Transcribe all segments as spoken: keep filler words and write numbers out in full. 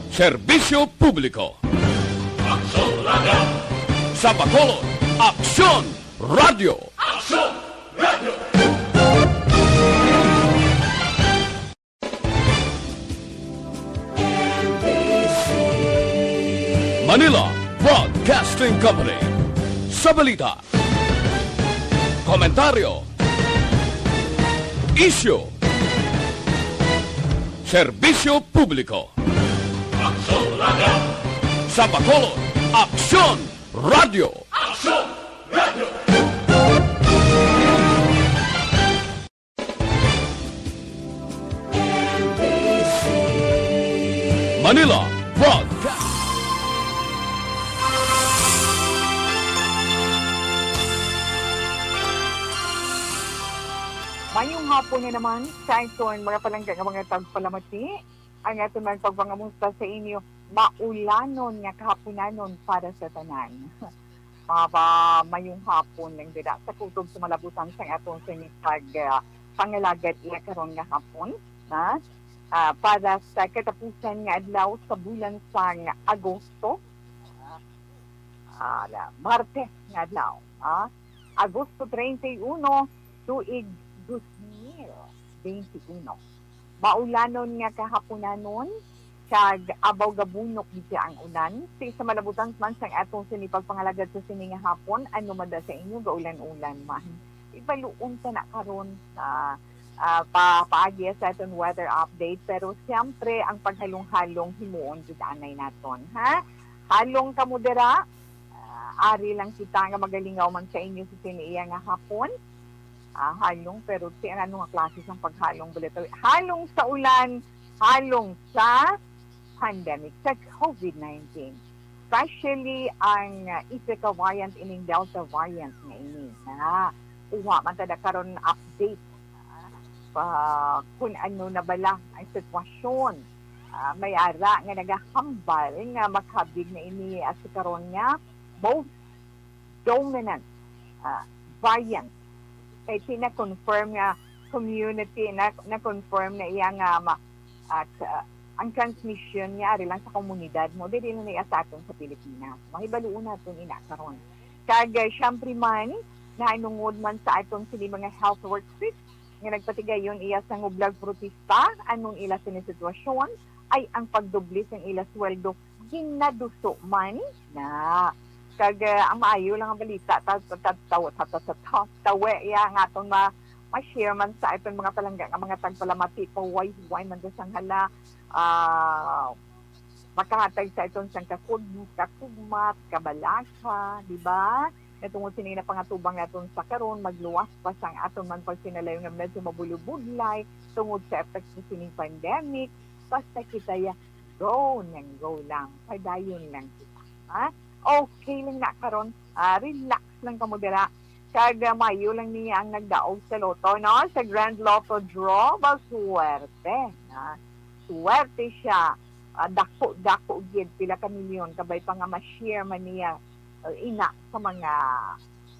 Serbisyo Publiko. Aksyon Radio. Sa Bacolod, Aksyon Radio. Aksyon Radio. Manila Broadcasting Company. Sa balita, komentaryo, isyu, serbisyo publiko. Aksyon Radio! Sa Bacolod, Aksyon Radio! Aksyon Radio! Manila Broadcast. Mayong hapon na naman sa aton mga palangga nga mga tagpalamati. Ang aton man pagpangamusta sa inyo, maulanon nga kahaponanon para sa tanan. Mga pa, mayong hapon lang dira sa kutob sa malabutan sang aton sini pag, ah, pangalagad iya karon nga hapon, ha? Ah, para sa katapusan nga adlaw sa bulan sang Agosto. Ah, ala, Martes nga adlaw, ha? Agosto treinta y uno, tuig dos mil beinti uno. Maulanon nga kahaponanon, kag abaw gabunok gid ang ulan. Sa isa malabutan man sang atong sini pagpangalagad sa sini nga hapon, ano man da sa inyo, gaulan-ulan man. Ibaluon ta na karon sa, ah, pa, paagi sa aton weather update. Pero siyempre, ang paghalong-halong himuon gid anay naton, ha? Halong kamo dira. Ah, ari lang kita nga magalingaw man sa inyo sa sini iya nga hapon. Ah, halong, pero si ano nga klase sang paghalong bala to? Halong sa ulan, halong sa pandemic sa covid nineteen. Especially ang, ah, Africa variant ining Delta variant nga ini. Na, kuha man ta na karon update, ah, pa kung ano na bala ang sitwasyon. Ah, may ara nga nagahambal nga makabig na ini, ah, sa karon nga most dominant, ah, variant. Kay ti na-confirm nga community, na, na-confirm na iya nga ma-, at, ah, ang transmission niya ari lang sa komunidad mo, diri lang niya sa aton sa Pilipinas. Mahibaluon naton ina karon. Kag, ah, siyempre man, nahanungod man sa aton sini mga health workers nga nagpatigayon iya sa ngublag protesta, anong ila sini sitwasyon ay ang pagdoble sang ila sweldo ginaduso man na. Kag, ah, ang maayo lang nga balita, ta-, ta-, ta-, taw-, ta-, ta-, ta-, ta-, tawe iya nga aton ma-, ma-share man sa aton mga palangga nga mga tagpalamati, pahuway-huway man da sang hala, ah, makahatag sa aton sang kakug-, kakugmat, kabalaka, di ba? Nga tungod sini napangatubang naton sa karon, magluwas pa sang aton man pagsinalayo nga medyo mabulubudlay tungod sa epekto sining pandemic. Basta kita ya, go nang go lang, padayon lang kita, ha? Okay lang na karon, ah, relax lang kamo dira. Kag, ah, maayo lang niya ang nagdaog sa lotto, no? Sa Grand Lotto Draw, ba, swerte, ha? Swerte siya. Ah, dako-dako gid, pila ka milyon, kabay pa nga ma-share man niya, ah, ina sa mga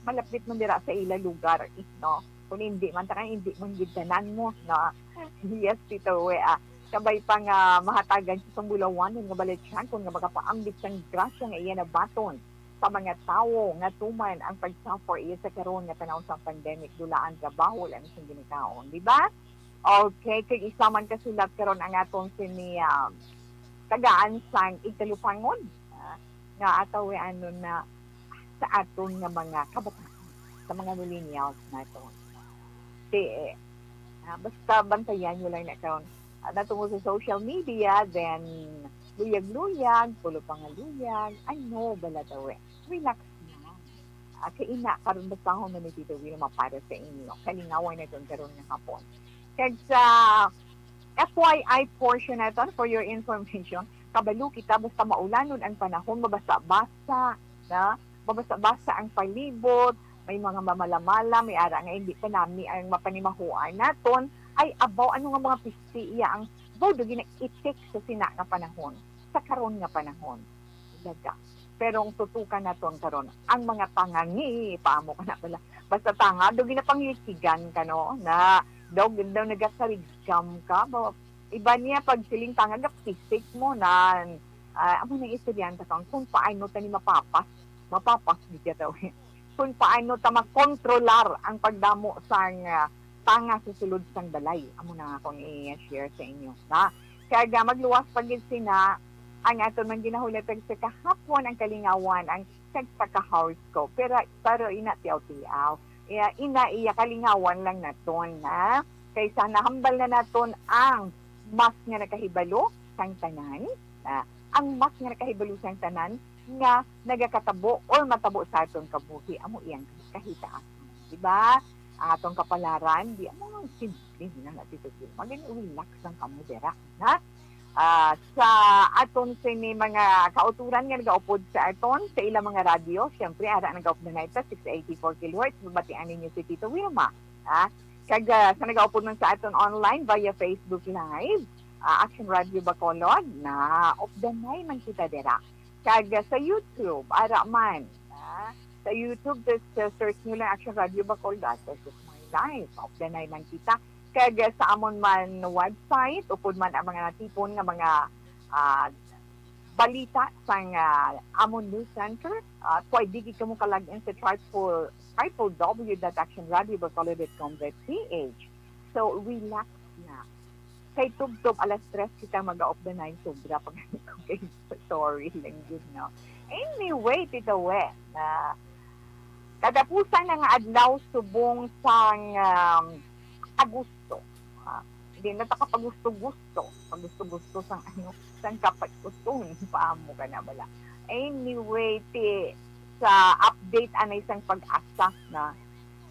malapit man dira sa ila lugar, eh, no? Kung hindi man, taka hindi man gid tanan mo, no? Yes, Tito Uwe, ah. Kabay pa nga mahatagan siya sang bulawanon nga balatyagon nga makapaambit sang grasya nga iya nabaton sa mga tawo nga tuman ang pag-suffer iya sa karon nga panahon sang pandemic, dula ang trabaho, wala na siyang ginikaon, di ba? Okay, kag isa man ka sulat karon ang aton sini, um, tagaan sang igtalupangod, ah, nga ataw, eh, ano na sa aton nga mga kabataan, sa mga millennials naton. Ti, ah, basta bantayan nyo lang na karon. Ah, natungod sa social media, then luyag-luyag, pulo pa nga luyag, ano bala daw, eh. Relax lang. Ah, kay ina, karon basahon na ni Tito Wilma para sa inyo. Kalingawan naton karon nga hapon. Kag sa F Y I portion naton, for your information, kabalo kita basta maulanon ang panahon, mabasa-basa, na, mabasa-basa ang palibot, may mga mamalamala, may ara nga hindi pa nami ang mapanimahuan naton, ay abaw, ano nga mga pisti iya ang, baw, do gina-itik sa sina nga panahon, sa karon nga panahon. Daga. Pero ang tutukan naton karon, ang mga tangangi, paamo ka na pala. Basta tanga, do ginapanglitigan ka, no? Na, daw, daw nagakarigam ka, ba, Iba niya pag siling tanga, gapisik mo na, ah, amo nang estudyante ka, kung paano ta ni mapapas, mapapas di ka daw, kung paano ta makontrolar ang pagdamo sang, ah, tanga sa sulod sang balay. Amo na nga akong i-share sa inyo, na. Kag, ah, magluwas pa gid sina ang aton man ginahulat sa kahapon, ang kalingawan, ang kag sa kahoroscope. Pero, pero ina tiyaw-tiyaw. Iya, ina iya kalingawan lang naton, ha? Kaysa nahambal na naton ang mas nga nakahibalo sang tanan, ha? Ang mas nga nakahibalo sang tanan nga nagakatabo or matabo sa aton kabuhi, amo iyang kahitaas. Di ba? Ang atong kapalaran, di amo ang simple na nga attitude. Maging relax lang kamo dira, ha? Ah, sa aton sini mga kauturan nga nagaupod sa aton sa ilang mga radyo, siyempre, ara nagaupod na ito, six eighty-four kilohertz, mabatian ninyo si Tito Wilma. Ah, kag, ah, sa nagaupod man sa aton online via Facebook Live, ah, Action Radio Bacolod, na updanay man kita dira. Kag, ah, sa YouTube, ara man, ah, sa YouTube, just, uh, search nyo lang Action Radio Bacolod, ah, this is my life. Updanay man kita. Kag, ah, sa amon man website, upod man ang mga natipon nga mga, ah, balita sang, ah, amon news center, ah, pwede gid kamo ka-log in sa triple, triple W dot action radio bacolod dot com dot P H. So, relax na. Kay tubtob alas tres kita mag-updanay, sobra pa gani ko kay sorry lang gid, no? Anyway, Tito We, na katapusan na nga adlaw subong sang, um, Agosto. Ah, hindi na ta kapagusto-gusto. Pagusto-gusto sang ano, sang kapag-uton. Paamo ka na bala. Anyway, ti, sa update anay sang PAGASA na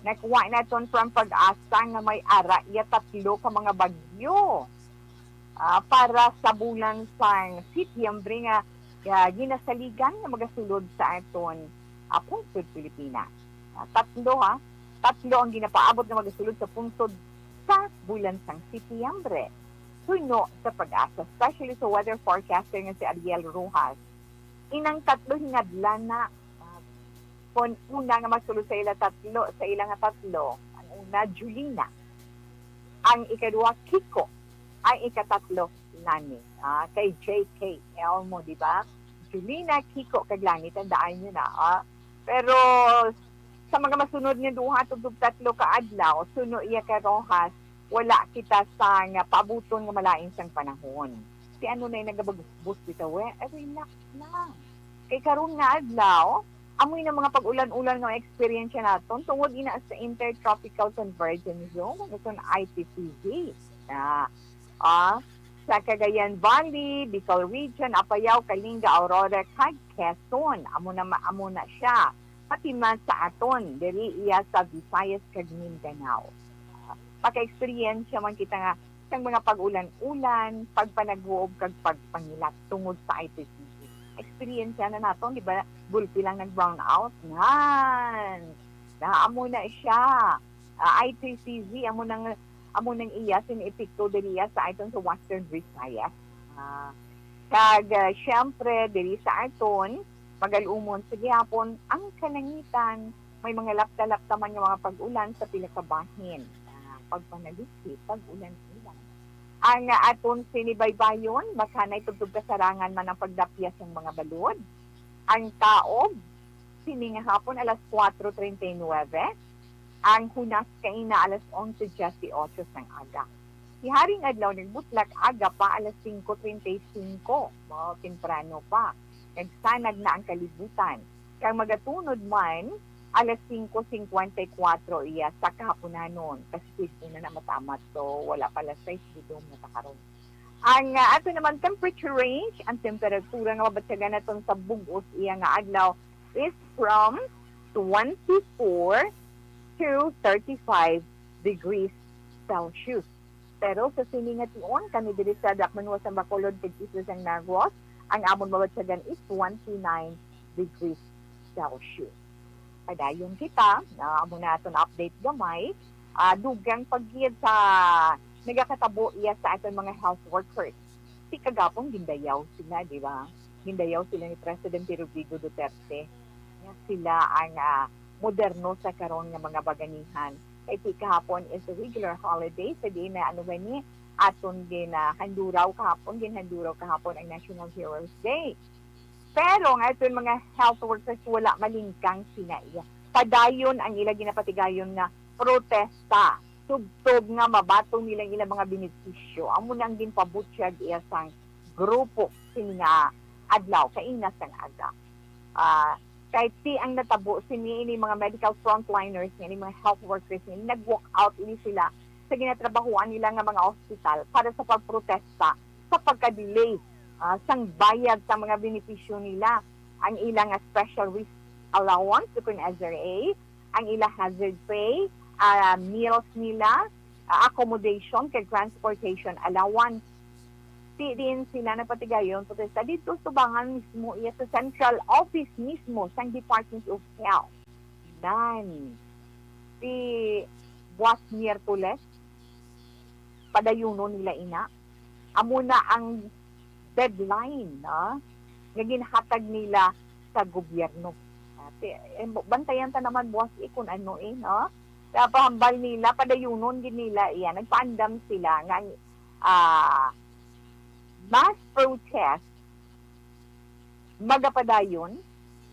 nakuha naton from PAGASA nga may ara iya tatlo ka mga bagyo, ah, para sa bulan sang Setyembre nga, ah, ginasaligan nga magasulod sa aton, ah, pungsod Pilipinas. Ah, tatlo, ha? Tatlo ang ginapaabot nga magasulod sa pungsod sa bulan sang Setyembre. Suno sa PAGASA, especially sa weather forecaster nga si Ariel Rojas. Inang tatlo hingadlan na, ah, kon una nga masulod sa ila tatlo, sa ila nga tatlo, ang una, Julina. Ang ikaduha, Kiko. Ang ikatatlo, Lani. Ah, kay J K Elmo, di ba? Julina, Kiko, kag Lani, tandaan nyo na, ah. Pero sa mga masunod nga duha, tugtog tatlo ka adlaw, suno iya kay Rojas, wala kita sang paabuton nga malain sang panahon. Si ano na yung nagabagusbos bitaw, eh? Ay, relax lang. Kay karon nga adlaw, amoy na mga pag-ulan-ulan nga eksperyensya naton tungod ina sa Intertropical Convergence Zone, ug sa I T C Z. Na, ah, sa Cagayan Valley, Bicol Region, Apayao, Kalinga, Aurora, kag Quezon. Amo na ma-, amo na siya. Pati man sa aton, diri iya sa Visayas kag Mindanao. Ah, maka-eksperyensya man kita nga sang mga pag-ulan-ulan, pagpanaghuob kag pagpangilat tungod sa I T C Z. Eksperyensya na naton, di ba? Gulpi lang nag-brown out. Nan! Na, amo na siya. Ah, I T C Z, amo nang, amo nang iya sing epekto diri iya sa aton sa Western Visayas. Ah, kag, ah, siyempre, diri sa aton, magalumon sa gihapon ang kalangitan. May mga lapta-lapta man nga mga pag-ulan sa pila ka bahin. Ah, pagpanalisi, pag-ulan-ulan. Ang, ah, aton sinibaybayon, makhanay tubtob kasarangan man ang pagdapyas sang mga balod. Ang taob, sini nga hapon, alas kuwatro treinta y nuebe. Ang hunas kaina, alas onse dieciocho sang aga. Si Haring Adlaw nagbutlak aga pa, alas singko treinta y cinco. Wow, temprano pa. Nagsanag na ang kalibutan. Kag magatunod man, alas singko cincuenta y cuatro iya sa kahaponanon. Kasi pwede na na matamat. So, wala pa alas sais, didom na ta karon. Ang, ah, ato naman temperature range, ang temperatura nga mabatyagan naton sa bug-os iya nga adlaw is from twenty-four to thirty-five degrees Celsius. Pero sa sini nga tion, kami diri sa Dakbanuas sang Bacolod kag Isla sang Negros, ang amon mabatyagan is twenty-nine degrees Celsius. Padayon kita, na amo na aton update gamay. Ah, dugang pa gid sa nagakatabo iya sa aton mga health workers. Si kagapon gindayaw sila, di ba? Gindayaw sila ni Presidente Rodrigo Duterte. Nga sila ang, ah, moderno sa karon nga mga baganihan. Kay ti kahapon is a regular holiday, sa diin na, ano gani, aton ginahanduraw kahapon, ginhanduraw kahapon ang National Heroes Day. Pero nga aton mga health workers wala malingkang sina iya. Padayon ang ila ginapatigayon nga protesta, tubtob nga mabaton nila ang ilang mga benepisyo. Amo na ang ginpabutyag iya sang grupo sini nga adlaw, kaina sang aga. Ah, kay ti ang natabo sini, ini mga medical frontliners, ini mga health workers, ini nag-walk out ini sila sa ginatrabahoan nila nga mga ospital para sa pagprotesta sa pagka-delay, ah, sang bayad sa mga benepisyo nila, ang ilang special risk allowance, kun S R A, ang ila hazard pay, ah, meals nila, ah, accommodation, kag transportation allowance. Ti din sila nagpatigayon protesta dito tubangan mismo iya sa central office mismo sang Department of Health. Nan, si buwas Miyerkules, padayunon nila ina. Amo na ang deadline, no, nga ginhatag nila sa gobyerno. Ah, ti-, eh, bantayan ta naman, buwas, eh, kung ano, eh, no? Sa pahambal nila, padayunon gid nila iya. Nagpaandam sila nga, ah, mass protest magapadayon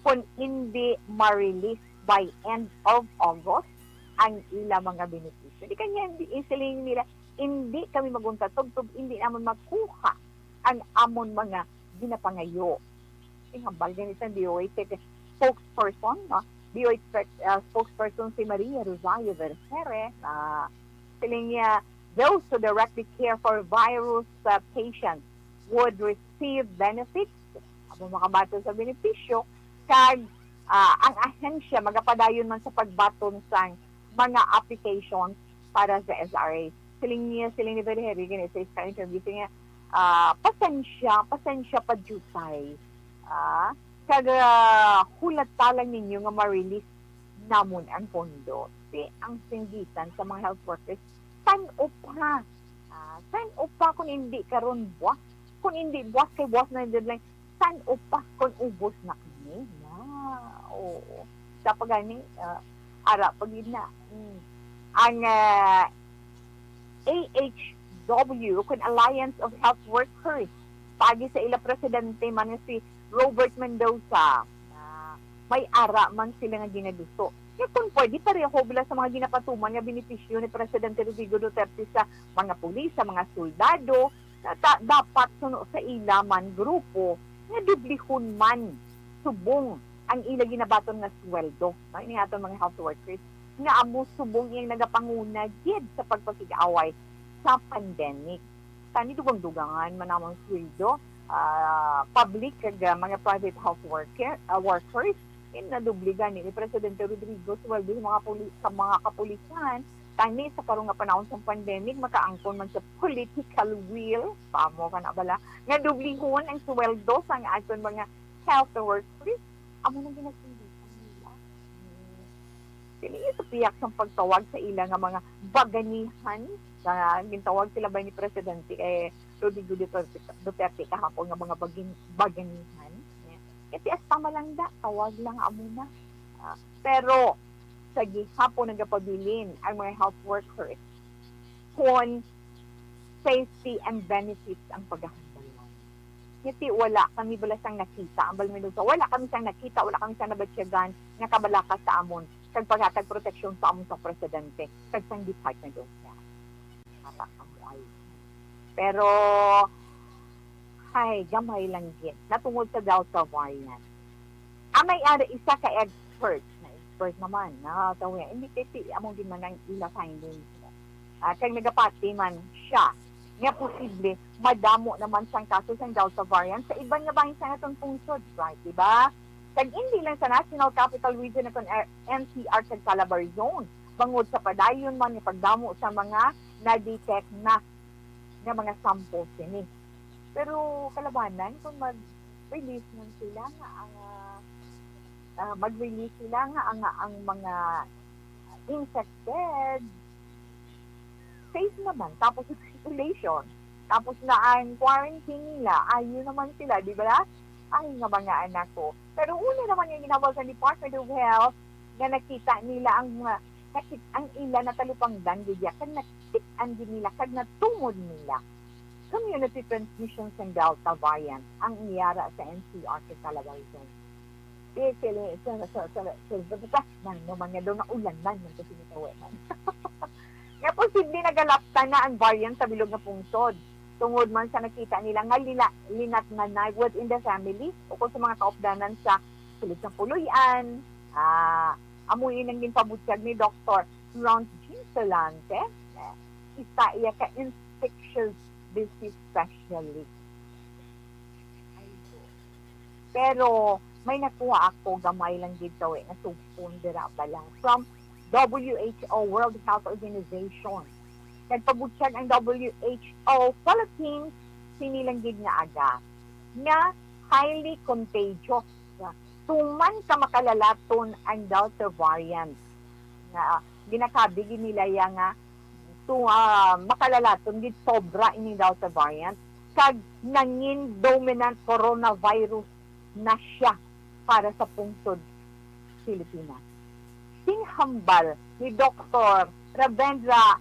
kon indi ma-release by end of August ang ila mga benepisyo. Di kanya, hindi, isiling nila, "Hindi kami magunta tubtob, hindi namon makuha ang amon mga ginapangayo." Ang hambal gani sang D O H spokesperson, no? D O H spek-, ah, spokesperson si Maria Rosario Vergere, na siling niya, "Those who directly care for virus, ah, patients would receive benefits." Amo makabaton sa benepisyo, kag, ah, ang ahensya magapadayon man sa pagbaton sang mga applications para sa S R A. Siling niya, siling ni Vergere gani sa isa ka interview, siling niya, ah, "Pasensya, pasensya pa diutay. Ah, kag, ah, hulata lang ninyo nga ma-release namon ang pondo." Ti ang singgitan sa mga health workers, san-o pa? Ah, san-o pa kung hindi karon buwas? Kung hindi buwas, kay buwas na yung deadline. San-o pa kung ubos na kami? Na, oo. Sa pa gani, ah, ara pa gid na. Mm. Ang, ah, A H W, kun Alliance of Health Workers, paagi sa ila presidente man nga si Robert Mendoza, na may ara man sila nga ginaduso. Nga kung pwede, pareho bila sa mga ginapatuman nga benepisyo ni Presidente Rodrigo Duterte sa mga pulis, sa mga soldado, na ta-, dapat suno sa ila man grupo nga dublihon man subong ang ila ginabaton nga sweldo, no, ini aton mga health workers, nga amo subong iyang nagapanguna gid sa pagpakig-away sa pandemic. Tani dugang-dugangan man namang sweldo, ah, public kag, ah, mga private health worker, ah, workers, in nadubligan ni Presidente Rodrigo sweldo sa mga puli-, sa mga kapulisan. Tani sa karon nga panahon sa pandemic, makaangkon man sa political will, pamo ka na bala, nga dublihon ang sweldo sang aton mga health workers. Amo nang ginasindihan nila. Hmm. Dili sa piyak sang pagtawag sa ila nga mga baganihan, nga gintawag sila ba ni Presidente kay Rodrigo Duterte, Duterte kahapon nga mga bagin-, baganihan. Kasi hasta malangda, tawag lang amo na. Ah, pero sa gihapon nagapabilin ang mga health workers kon safety and benefits ang pagahambal. Kasi wala kami bala sang nakita, ang Balmilusa, wala kami sang nakita, wala kami sang nabatyagan nga kabalaka sa amon kag paghatag proteksyon sa amon sa presidente kag sang Department of Health. Para kamo ay. Pero, ay, gamay lang gid. Natungod sa Delta variant. Ang may ara isa ka expert, na expert naman, na tawi, hindi kasi among din man ang ila findings. Ah, kay nagapati man siya nga posible madamo naman sang kaso sang Delta variant sa iban nga bahin sa aton pungsod, right? Di ba? Kag hindi lang sa National Capital Region, aton N C R kag Calabar Zone, bangod sa padayon man nga pagdamo sa mga na-detect na nga mga sample sini. Pero kalabanan kung mag-release man sila nga ang, ah, ah, mag-release sila nga ang, ang mga infected safe naman, tapos isolation, tapos na ang quarantine nila, ayo naman sila, di ba? Ay, nga mga anak ko. Pero una naman yung ginawag sa Department of Health nga nakita nila ang mga, nakit-, ang ila natalupangdan, gid ya, kag nak-, nakit-an gid nila kag natungod nila community transmission sang Delta variant ang iyara sa N C R kag Calabarzon. Di, sila, sa, sa, sa, sa, sa, sa, na, no, man nga daw naulanan man to sinitawi man. Nga posible nagalaptan na ang variant sa bilog nga pungsod. Tungod man sa nakita nila nga lila-, linatnanay within the family o kung sa mga kaupdanan sa sulod sa puloy-an, ah, amo yun ang ginpabutyag ni Doktor Ron Jean Solante, eh, isa iya ka infectious disease specialist. Pero may nakuha ako gamay lang gid tawi nga sugpon dira bala from W H O, World Health Organization. Nagpabutyag ang W H O Philippines sini lang gid nga aga nga highly contagious. Tuman ka makalalaton ang Delta variant. Nga ginakabig nila ya nga tu-, ah, makalalaton gid sobra ining Delta variant kag nangin dominant coronavirus na siya para sa pungsod Pilipinas. Ginhambal ni Doktor Ravindra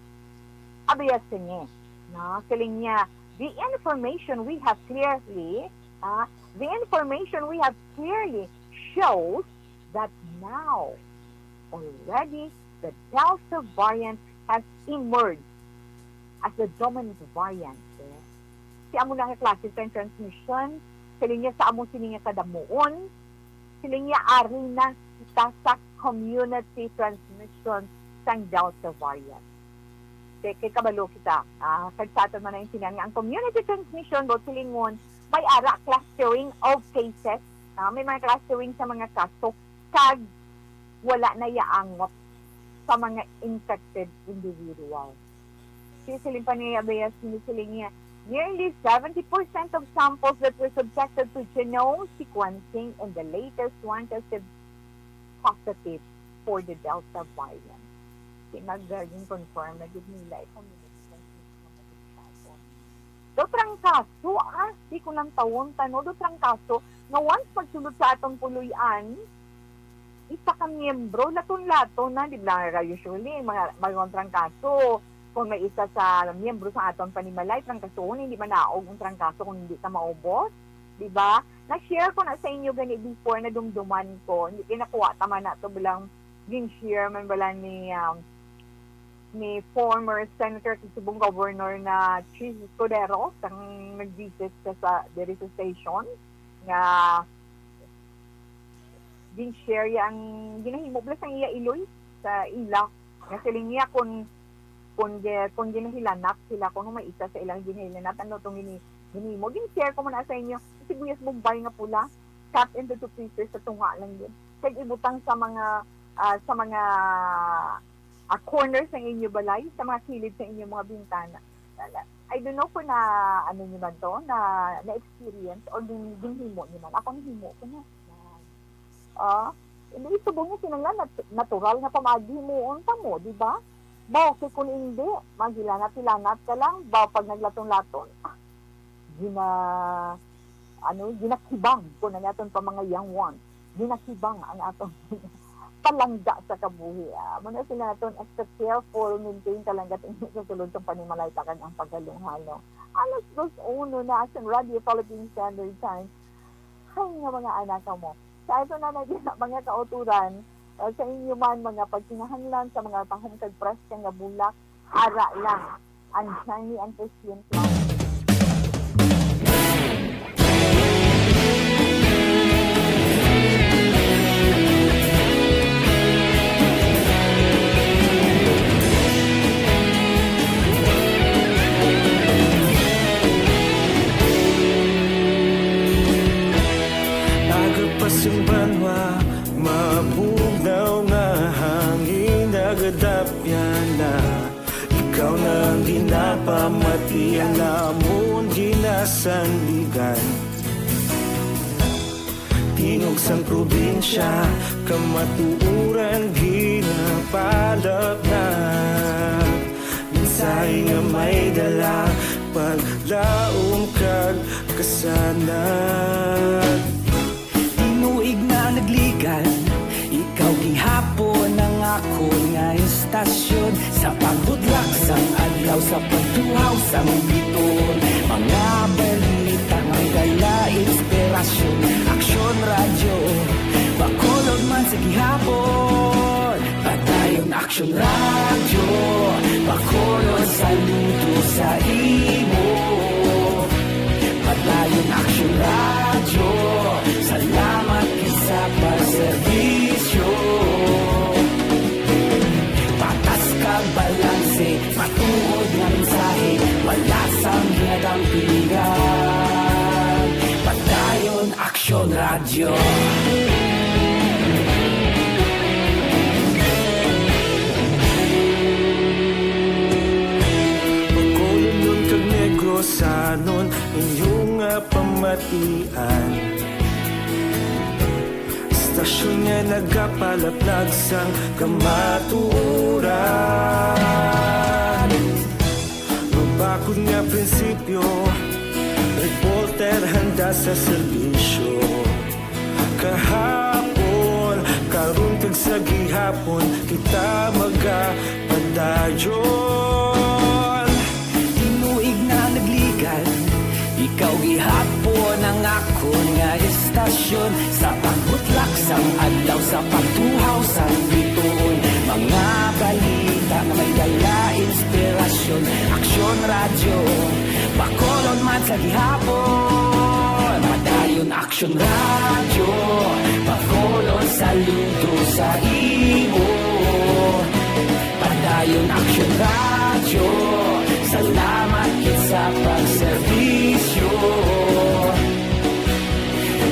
Abiyasinge, no? Siling niya, "The information we have clearly, ah, the information we have clearly shows that now already the Delta variant has emerged as the dominant variant." Eh, si amo na nga klase sang transmission, siling niya, sa amo sini nga kadamuon, siling niya, ari na kita sa community transmission sang Delta variant. Kay, kay kabalo kita, ah, kag sa aton man ang sinan nga ang community transmission, buot silingon, may ara clustering of cases, ah, may mga clustering sa mga kaso, kag wala na yaangot sa mga infected individual. Si siling pa ni Abeas, ni siling niya, "Nearly seventy percent of samples that were subjected to genome sequencing in the latest one tested positive for the Delta variant." Kinagaling confirm na gid nila itong daw trangkaso, ah, di ko lang tawon tano, daw trangkaso nga once magsulod sa aton puloy-an, isa ka miyembro, laton-laton na, di ba, nga usually, mga, mga trangkaso, kung may isa sa miyembro sa aton panimalay, trangkasoon, hindi manaog ang trangkaso kung hindi ta maubos, di ba? Na-share ko na sa inyo gani before, nadumduman ko, hindi kay nakuha ta man na to, bilang gin-share man bala ni, um, ni former Senator kag Cebu Governor na Chiz Escudero, sang nag-visit siya sa, diri sa station, nga gin-share iya ang ginahimo bala sang iya iloy sa ila. Nga siling niya, kung, kung gi-, kung ginahilanat sila, kung may isa sa ilang ginahilanat, ano tong gini-, ginhimo. Gin-share ko man na sa inyo, sibuyas Bombay nga pula, cut into two pieces, sa tunga lang yun. Kag ibutang sa mga, ah, sa mga, ah, corners ng inyo balay, sa mga kilid sa inyong mga bintana. I don't know kung na, ano nyo man to, na, na-experience or gin-, ginhimo nyo man. Ako, nahimo ko na. Ah, hindi, subong nga kinahanglan nat-, natural nga pamaagi himuon ta mo, di ba? Baw, kay kung hindi, maghilanat-hilanat ka lang, baw, pag naglaton-laton, ah, gina-, ano, ginakibang, kung ang aton pa mga young ones, ginakibang ang aton palangga sa kabuhi. Ah, muna sila naton extra careful, maintain ka lang gat sa sulod sa panimalay ta kag ang paghalong-halong. Alas dos uno na sa Radyo Philippine Standard Time. Hay nga mga anak mo. Sa ato na nag-, mga kauturan, ah, sa inyo man mga pagkinahanglan sa mga tahom kag preska nga bulak, ara lang ang Shiny and Pristine Flower. Agapas ang banwa, mabugnaw na hangin, nagadapya na. Ikaw na ang ginapamati, ang amon ginasandigan. Tinog sang probinsya, kamatuoran ginapalapnag. Mensahe nga may dala, paglaom kag kasanag. Tinuig na nagligan, ikaw gihapon ang Akon nga istasyon, sa pagbudlak sang adlaw, sa pagtuhaw sang bituon, mga balita nga may dala inspirasyon. Aksyon Radyo, Bacolod man sa gihapon. Padayon Aksyon Radyo, Bacolod, saludo sa imo. Padayon Aksyon Radyo, salamat gid sa pagserbisyo. Patas kag balanse, matuod nga mensahe, wala sang ginadampigan. Padayon Aksyon Radyo. Bacolodnon kag Negrosanon, inyo nga pamatian. Istasyon nga nagapalaplag sang kamatuoran. Mabakod nga prinsipyo, reporter handa sa serbisyo. Kahapon, karon kag sa gihapon, kita magapadayon. Tinuig na nagligan, ikaw gihapon ang akon nga istasyon. Sa pagbutlak sang adlaw, sa pagtuhaw sang bituon, mga balita nga may dala inspirasyon. Aksyon Radyo, Bacolod man sa gihapon. Padayon Aksyon Radyo, Bacolod, saludo sa imo. Padayon Aksyon Radyo, salamat gid sa pagserbisyo.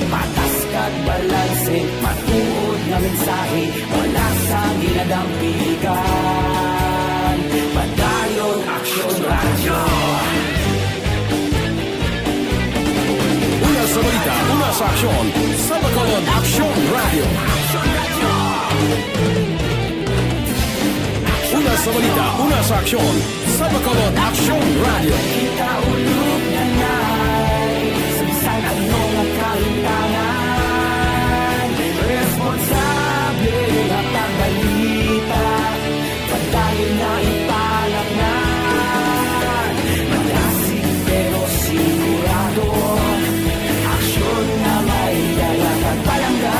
Patas kag balanse, matuod nga mensahe, wala sang ginadampigan. Padayon Aksyon Radyo. Una sa balita, una sa aksyon, sa Bacolod Aksyon Radyo. Una sa balita, una sa aksyon, sa Bacolod Aksyon Radyo. Kita ulog na nai, sa bisan ano nga kalimtangan, responsable nga pagbalita. Padayon na ipalatnan, malasig pero sigurado. Aksyon nga may dala kag palangga.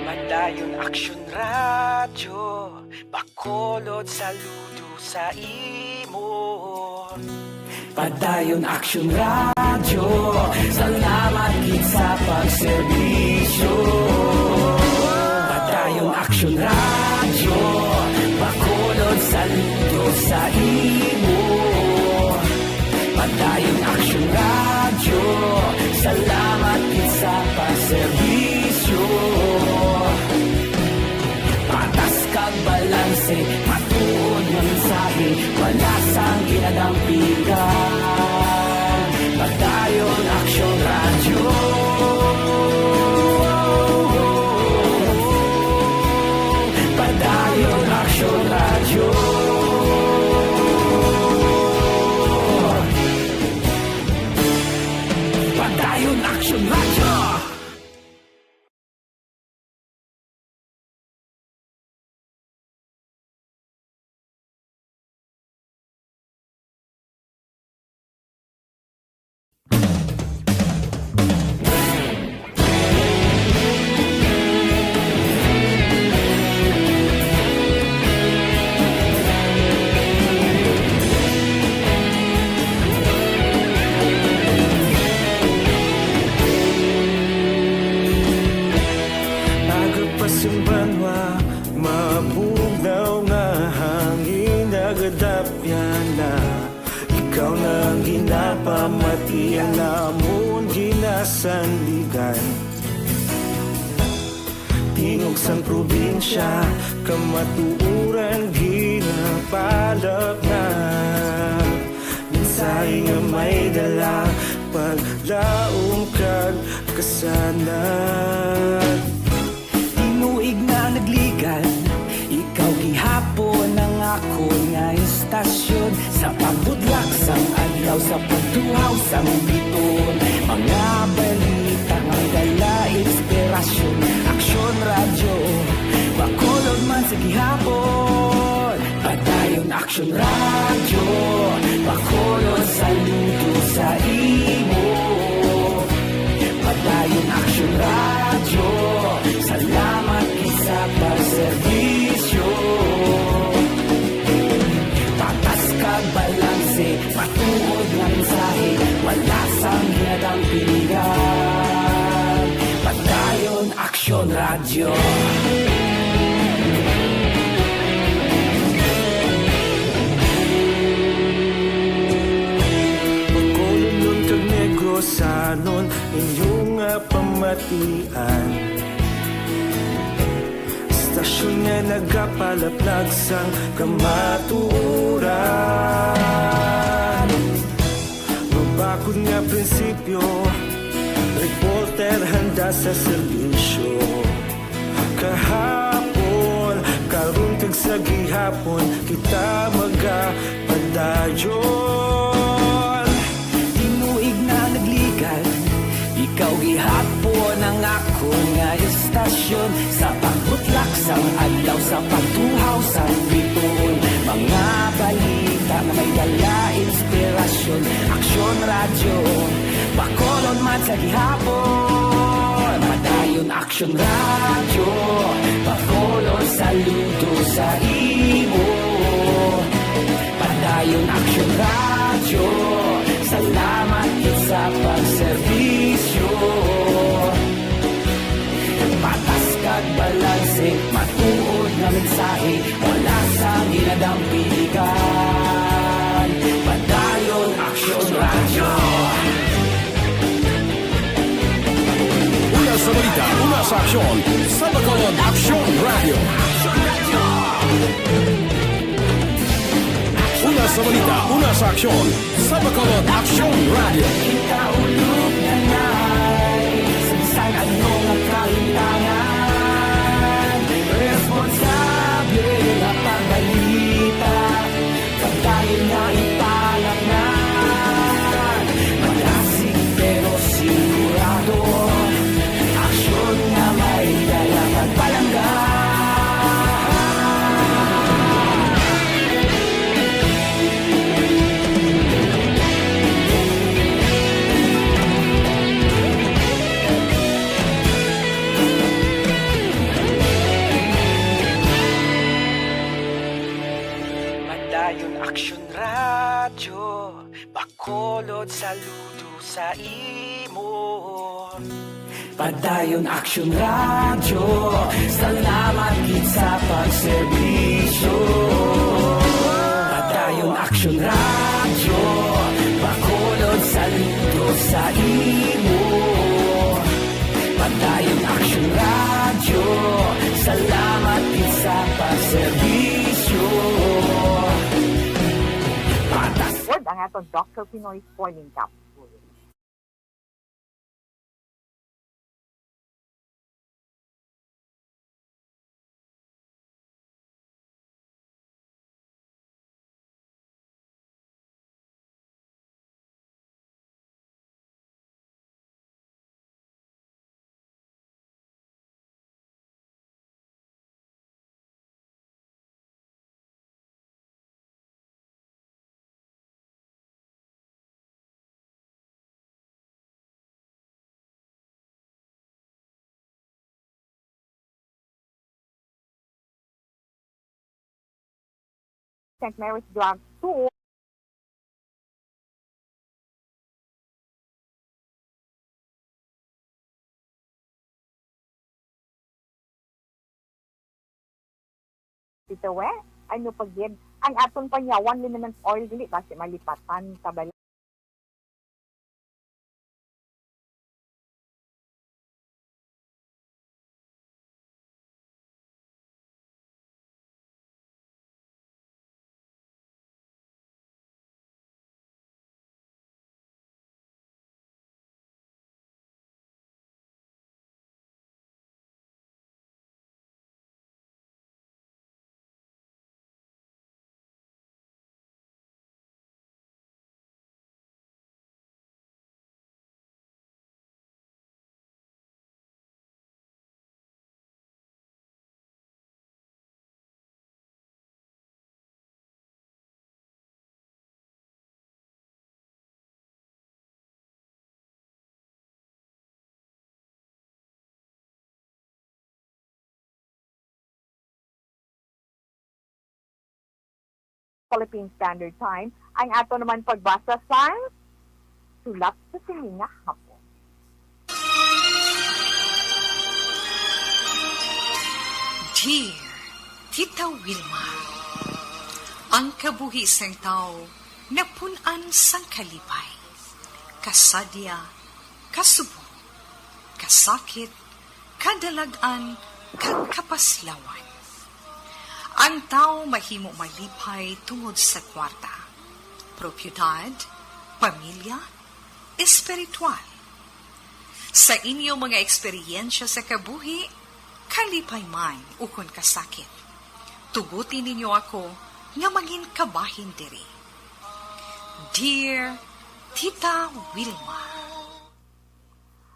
Padayon Aksyon Radyo, Bacolod, saludo sa imo. Padayon Aksyon Radyo, salamat gid sa pagserbisyo. Padayon Aksyon Radyo, Bacolod, saludo sa imo. Padayon Aksyon Radyo, salamat gid sa pagserbisyo. Patas kag balanse, matuod nga mensahe, wala sang ginadampigan. Padayon Aksyon Radyo. Padayon Aksyon Radyo. Padayon Aksyon Radyo. Aga pa sing banwa, mabugnaw nga hangin nagadapyan na. Ikaw na ang ginapamatian, amon ginasandigan. Tingog sang probinsya, kamatuoran ginapalapnag. Mensahe nga may dala, paglaom kag kasanag. Sa pagtuhaw sang biton, mga balita nga may dala inspirasyon. Aksyon Radyo, Bacolod man sa gihapon. Padayon Aksyon Radyo, Bacolod saludo sa imo. Padayon Aksyon Radyo, salamat gid sa pagserbisyo. Patas kag balanse, matuod nga mensahe, wala sang ginadang piligan. Padayon Aksyon Radyo. Bacolodnon kag Negrosanon, inyo nga pamatian. Istasyon nga nagapalaplag sang kamatuoran. Mabakod nga prinsipyo, reporter handa sa serbisyo. Kahapon, karon kag sa gihapon, kita magapadayon. Tinuig na nagligan, ikaw gihapon ang akon nga istasyon. Sa pagbutlak sang adlaw, sa pagtuhaw sang bituon, mga balita nga may dala inspirasyon. Aksyon Radyo, Bacolod man sa gihapon. Padayon Aksyon Radyo, Bacolod saludo sa imo. Padayon Aksyon Radyo, salamat gid sa pagserbisyo. Patas kag balanse, matuod nga mensahe, wala sang ginadang piligan. Padayon Aksyon Radyo. Una sa balita, una sa aksyon, sa Bacolod Aksyon Radyo. Una sa balita, una sa aksyon, sa Bacolod Aksyon Radyo. Kita ulog na nai, sa bisan ano nga kahintangan, responsable nga pagbalita. Padayon nga ipalaknad, malasig pero sigurado. Aksyon nga may dala kag palangga. Padayon Aksyon Radyo, Bacolod saludo sa imo. Padayon Aksyon Radyo, salamat gid sa pagserbisyo. Padayon Aksyon Radyo, Bacolod saludo sa imo. Padayon Aksyon Radyo, salamat gid sa pagserbisyo. Patas. Word ang aton Doctor Pinoy Spoiling Capsule. Saint Mary's Drug Store. Tito We, ano pa gid? Ang aton panyawan, liniment oil, dili basi malipatan ka bala? Philippine Standard Time, ang ato naman pagbasa sang sulat sa sini nga hapon. Dear Tita Wilma, ang kabuhi sang tawo napun-an sang kalipay, kasadya, kasubong, kasakit, kadalag-an, kag kapaslawan. Ang tawo mahimo malipay tungod sa kwarta, propiedad, pamilya, espiritual. Sa inyo mga eksperyensya sa kabuhi, kalipay man ukon kasakit, tuguti ninyo ako nga mangin kabahin diri. Dear Tita Wilma.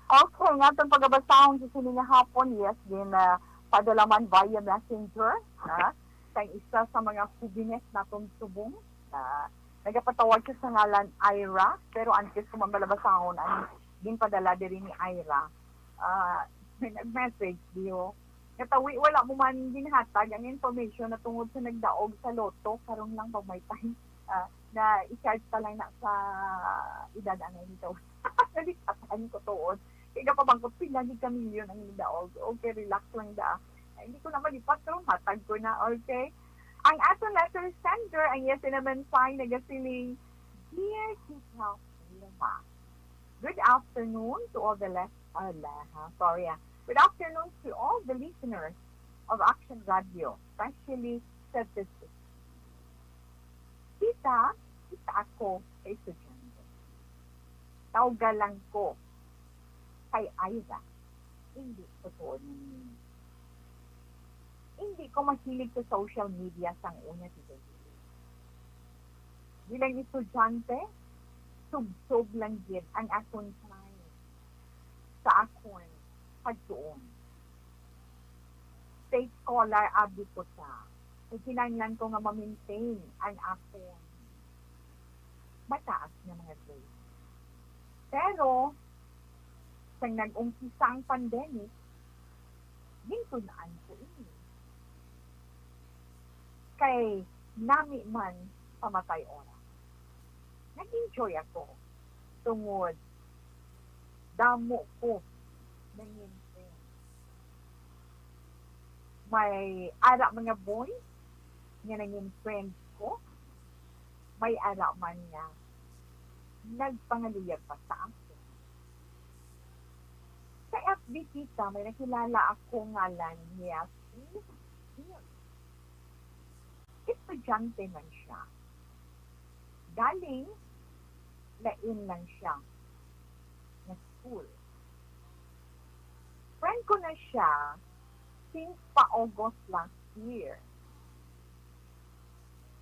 Okay, nga itong pagabasahon sa sini nga hapon, yes, din, ah, padala man via messenger, ha? Kay isa sa mga hubines naton subong, na nagapatawag siya sa ngalan Ira, pero antes ko man bala basahon ang ginpadala diri ni Ira, ah, may nag-message, diyo, nga tawi, wala mo man ginhatag ang information na tungod sa nagdaog sa lotto, karon lang pag may time, ah, na i-charge pa lang na sa edad anay nito. Nalipat ang ko tuod. Kaya kapabangkot pila gid ka milyon ang nidaog. Okay, relax lang da. Ay, hindi ko na malipat, pero hatag ko na, okay? Ang aton letter sender, ang yes naman fine, nagasiling, Dear Tita Wilma, good afternoon to all the less, ala, ha? Sorry, ah. Good afternoon to all the listeners of Action Radio, especially sa this week. Tita, isa ako ka estudyante. Tawga lang ko kay Ira. Hindi ko tuod na name. Hindi ko mahilig sa social media sang una, Tita Julie. Bilang estudyante, subsob lang gid ang akon time sa akon pagtuon. State scholar abi ko ta, kay kinahanglan ko nga ma-maintain ang akon mataas nga mga grades. Pero, sang nag-umpisa ang pandemic, gintun-an ko ini. Kay nami man pamatay oras. Nag-enjoy ako tungod damo ko nangin friends. May ara mga boys nga nangin friends ko. May ara man nga nagpangaluyag pa sa akon. Sa F B, Tita, may nakilala ako ngalan niya si Phil. Estudyante man siya. Galing, lain lang siya nga school. Friend ko na siya since pa August last year.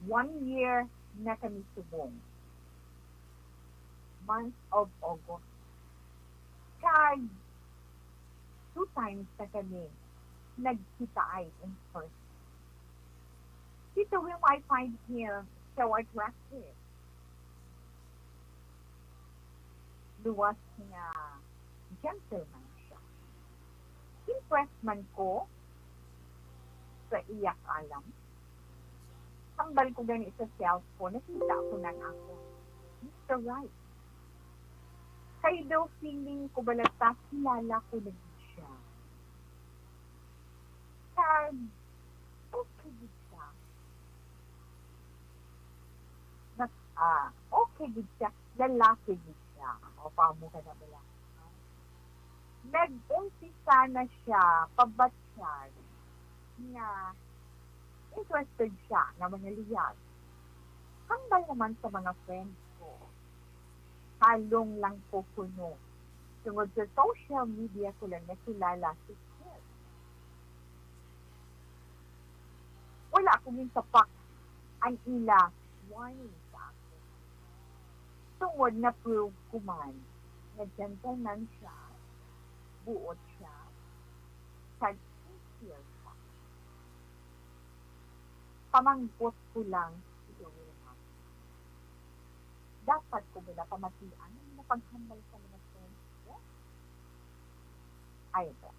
One year na kami subong. Month of August. Kag two times na kami nagkitaay in person. Tita Wilma, I find him so attractive. Luwas nga gentleman siya. Impressed man ko sa iya kaalam. Hambal ko gani sa cellphone, nakita ko na ang akon Mister Right. Kay daw feeling ko bala ta kilala ko na gid siya. Kag okay gid siya. Nag-, ah, okay gid siya. Lalaki gid siya. O, paamo ka na bala. Nag-umpisa na siya pabatsyag nga interested siya nga mangaluyag. Hambal naman sa mga friends ko. Halong lang ko kuno. Tungod sa social media ko lang nakilala si Phil. Wala ko ginsapak ang ila warning sa akon. Tungod na-prove ko man nga gentleman siya, buot siya, kag sincere siya. Pamangkot ko lang, Tita Wilma. Dapat ko bala pamatian ang mga paghambal sa mga friends ko? Ay, ba?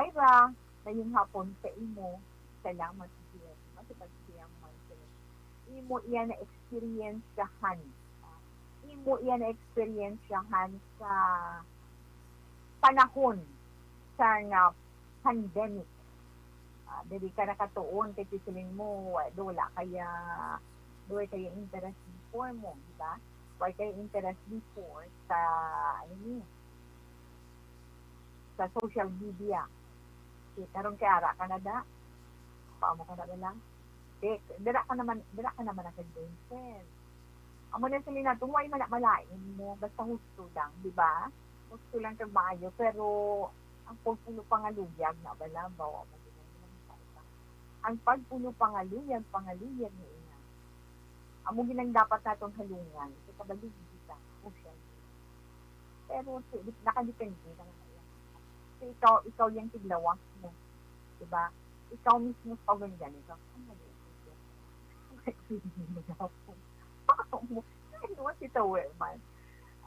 Ira, mayong hapon sa imo. Salamat, dear. Imo iya na-experience-yahan. Imo iya na-experience-yahan sa panahon sang, ah, pandemic. Ah, diri ka nakatuon kay siling mo, wa, do, wala kaya, do, wala kaya interest before mo, di ba? Wa kaya interest before sa, ano ni, sa social media. Kay karon kay ara ka na da. Paamo ka na ba lang? Di, dira ka naman, dira ka naman ang kag-boyfriend. Amo na sila nato, way man na malain mo, basta husto lang, di ba? Husto lang kag maayo, pero ang pagpulo pangaluyag na bala, bawa mo din ang ginagawa. Ang pagpulo pangaluyag, pangaluyag na ina. Amo ginang dapat natong halungan, sa kabaligid kita, social media. Pero si, nakadepende naman na yan. So, ikaw, ikaw yung tiglawas mo. Diba? Ikaw mismo sa ganyan, ikaw, ang mali. Ano si Tawe man?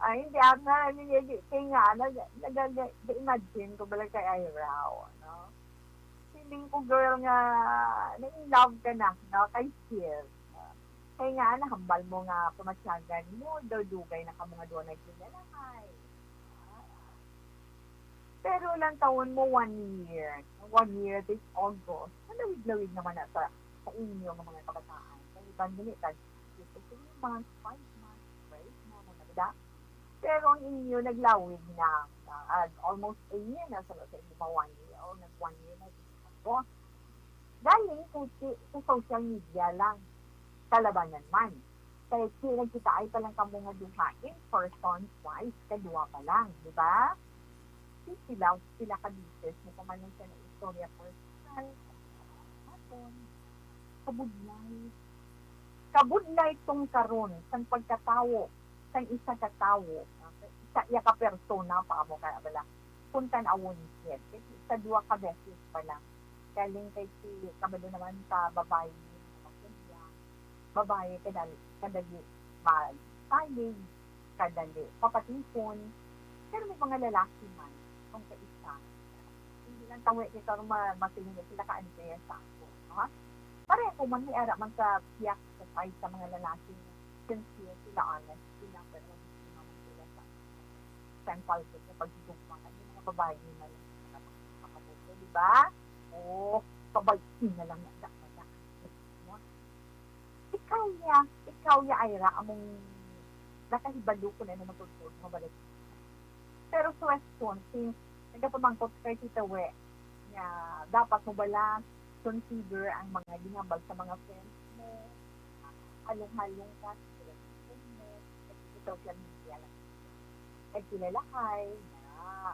Ay, hindi, ang nga, hindi, hindi, kaya nga, nag-, nag-, nag-imagine ko bala kay Ira, no? Feeling ko, girl, nga na-in love ka na, no? Kay Steve. Kay nga, nahambal mo nga pamatyagan mo, daw dugay na kamo nga duha nagkilalahay. Pero lang taon mo, one year. One year, this August. Malawig-lawig naman na sa, sa inyo nga mga kabataan. Sa iban, dili, tag, three months, five months, right? Mga mga da. Pero ang inyo, naglawig na. Ah, almost a year na sa, sa inyo, mga one year. O, nag one year na, this August. Galing kay si, sa social media lang. Kalabanan man. Kay si nagkitaay pa lang kamo nga duha in person twice, kadua pa lang, di ba? Si sila, sila ka beses mo pa man lang siya na istorya personal. Aton. Kabudlay. Kabudlay tong karon sang pagkatawo sang isa ka tawo, sa iya ka persona pa amo ka bala. Kung tan-awon gid, kay sa duha ka beses pa lang. Galing kay si, kabalo naman sa babayi, babayi kadali, kadali magsalig, kadali papatipon. Pero may mga lalaki man, kung sa isa, hindi lang tawi kay karon ma-, masiling na sila ka-unfair sa ako, no? Pareho man, may ara man sa siya sa side sa mga lalaki, sincere sila, honest sila, pero hindi naman sila sa, sa impulsive na pagdugma. Ang mga babae naman ang mga makabuto, di ba? O, kabay na lang na, na, na, no? Ikaw ya, ikaw ya, Ira, among nakahibalo ko na ano matudtod nga balik. Pero question, since nagapamangkot kay Tita We, nga dapat mo bala consider ang mga ginhambal sa mga friends mo, halong-halong ka, sa friends mo, sa social media lang. Nagkilalahay, na.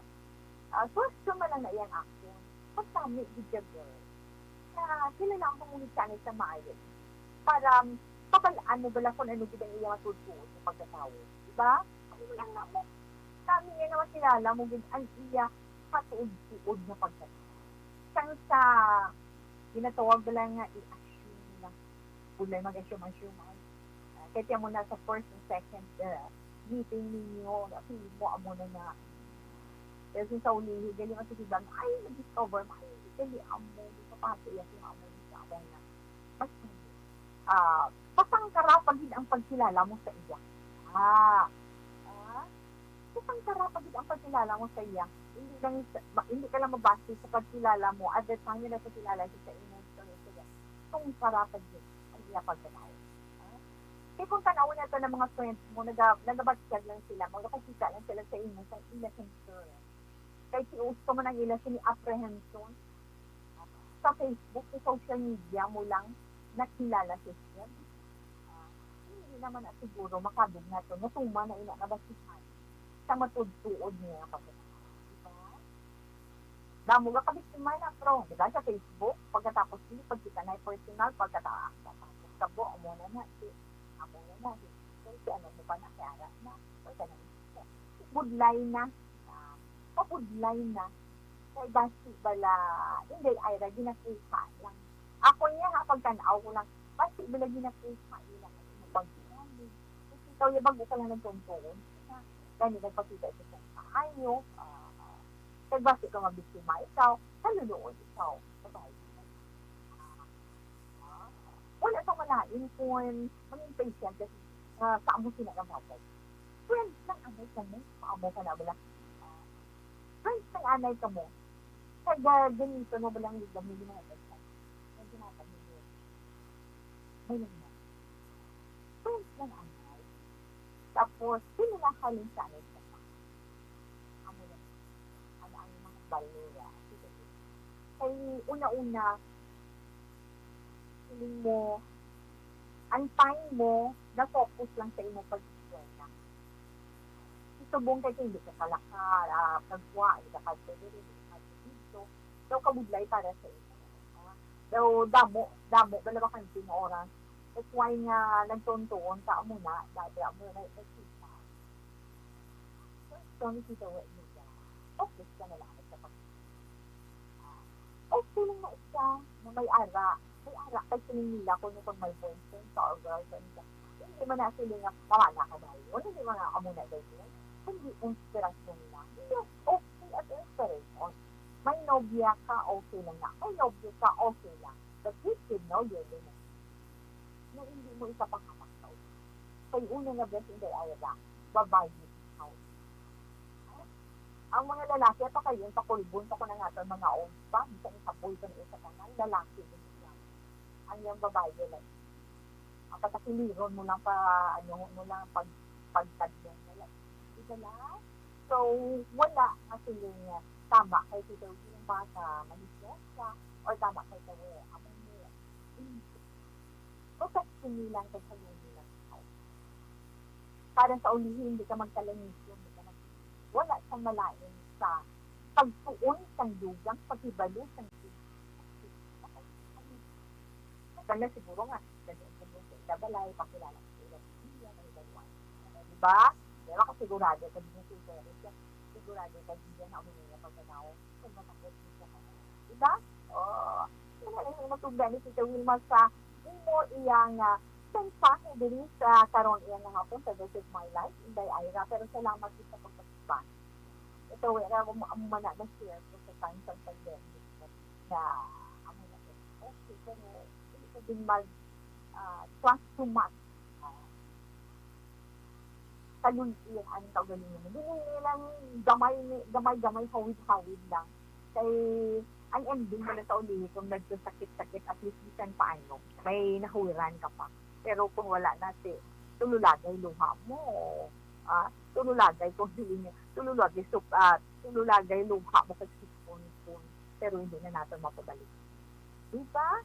Ah, question man lang na iyang action. Pagtami, gid siya, girl. Na kilala ang mga mungit sa maayo. Para, um, pabal-an mo bala kung ano gid ang iyang matutuo sa pagkatawo. Diba? Ano mo lang na mo? Kami nga na makilala mo gid ang iya katuod-tuod nga pagkatawo. Sang sa ginatawag bala nga i-assume lang. Bulay mag-assume-assume ang, ah, kaya mo na sa first and second, ah, meeting ninyo, na feeling mo amo na na. Pero sa ulihi, gali man sa iban, ay, na-discover mo, ay, gali amo, di pa pati, yung amo, di sa amo na. Mas, ah, pasangkara pa gid ang pagkilala mo sa iya. Ah, ah, pasangkara pa gid ang pagkilala mo sa iya. Hindi lang sa, ma-, hindi ka lang mabase sa pagkilala mo at the time na nagkakilala siya sa imo, sa iya. Sangkara pa gid ang iya pagkatawo. Ah? Kay kung tan-awon nato ng mga friends mo, naga-, nagabatyag lang sila, magpakita lang sila sa imo, sa ila concern. Kay si usto man ang ila sini apprehension. Sa Facebook, sa social media mo lang nakilala si Steve. Ah, hindi naman na siguro makabig nato nga tuman na ina nga basihan sa matudtuod niya nga pagkatao. Diba? Damo nga kabiktima na, pro, diba? Sa Facebook, pagkatapos hindi pagkita na personal, pagkatapos kabo, amo na na, si, amo na na, si, si, ano mo pa na, kaya na, na, pagka na, budlay na, ah, pabudlay na. Kay basi bala, hindi, Ira, ginakuha lang. Ako niya, ha, pagtanaw ko lang, basi bala ginakuha nila ang imong pagsalig. Kasi ikaw, yung bago ka lang nagtuntuon, ha? Gani, nagpakita ito sa kaayo, ah, kay basi ka mabiktima ikaw, kaluluod ikaw, sa bahay. Ah, ah. Kain kon mangin patient kasi, ah, sa amo sila nga bagay. Friends lang anay kamo, sa amo ka na bala. Ah, friends lang anay kamo. Kag, ah, ganito mo balang liga mo yung mga bagay. Kag ginagawa mo yun. May nagmahal. Friends lang anay. Tapos, sino na halin sa anay sa pa? Amo na. Ano ang mga balura? Kay una-una, feeling mo, ang time mo, na-focus lang sa imong pag-eskwela. Subong kay hindi ka kalakar, ah, kagwa, hindi ka kadto diri, hindi ka kadto dito. Daw kabudlay para sa imo. Ah, daw damo, damo, bala bakante nga oras. That's why nga nagtuon-tuon ka, amo na, dada, amo na, nagkita. So, ito, nakita mo, Emilia, focus ka na lang sa pag-, ah, okay lang na siya, na may ara. May ara, kay siling nila, kung yung may boyfriend ka or girlfriend ka, hindi man na sila nga, tama na ka na yun, hindi man nga amo na daw yun. Kundi inspirasyon lang. Yes, okay, at inspiration. May nobya ka, okay lang na. May nobya ka, okay lang. But you should know your limit. Na hindi mo ikapahamak sa ulo. Kay una nga beses, Inday Ira, babayi ikaw. Ang mga lalaki, ato kayo, yung pakulbon pa ko na nga ito, mga old pa, bisan ikaboy pa na isa ka nga, lalaki din siya. Ang yung babayi, like, ang patakiliron mo lang pa, ano, mo lang pag, pagtadlong na lang. Isa lang. So, wala nga sila nga tama kay si Sir Wilma sa manisya siya or tama kay Sir Will. Amo niya. Protect nilang kay sa nilang. Para sa ulihi, hindi ka magkalangisyon, hindi ka mag-, wala siyang malain sa pagtuon sang dugang, paghibalo sang Kaya siguro nga, kasi ang sa ila balay, pakilala ko sa ila pamilya, may dalawa. Di ba? Di ba ka sigurado, pag hindi sigurado siya, sigurado ka, hindi na amo niya pagkanaw, kung matakot mo siya. Di ba? Oh, yun na lang yung matugda ni Tita Wilma sa imo iya nga mensahe diri sa karon iya nga hapon sa This Is My Life, Inday Ira. Pero salamat din sa pagpag-respond. Ito, wala mo, amo man na na-share ko sa time sa pandemic na amo na. Okay, pero hindi ko din mag, ah, trust too much. Ah, kalulti ang kaugalingon mo. Dili nilang gamay ni, gamay-gamay, hawid-hawid lang. Kay ang ending mo na sa uli, kung nagsasakit-sakit, at least bisan paano, may nahuwiran ka pa. Pero kung wala na, si, tululagay luha mo. Ah, tululagay, kung hindi niya, tululagay, sup-, ah, tululagay luha mo kay sipon-sipon. Pero hindi na nato mapabalik. Di ba?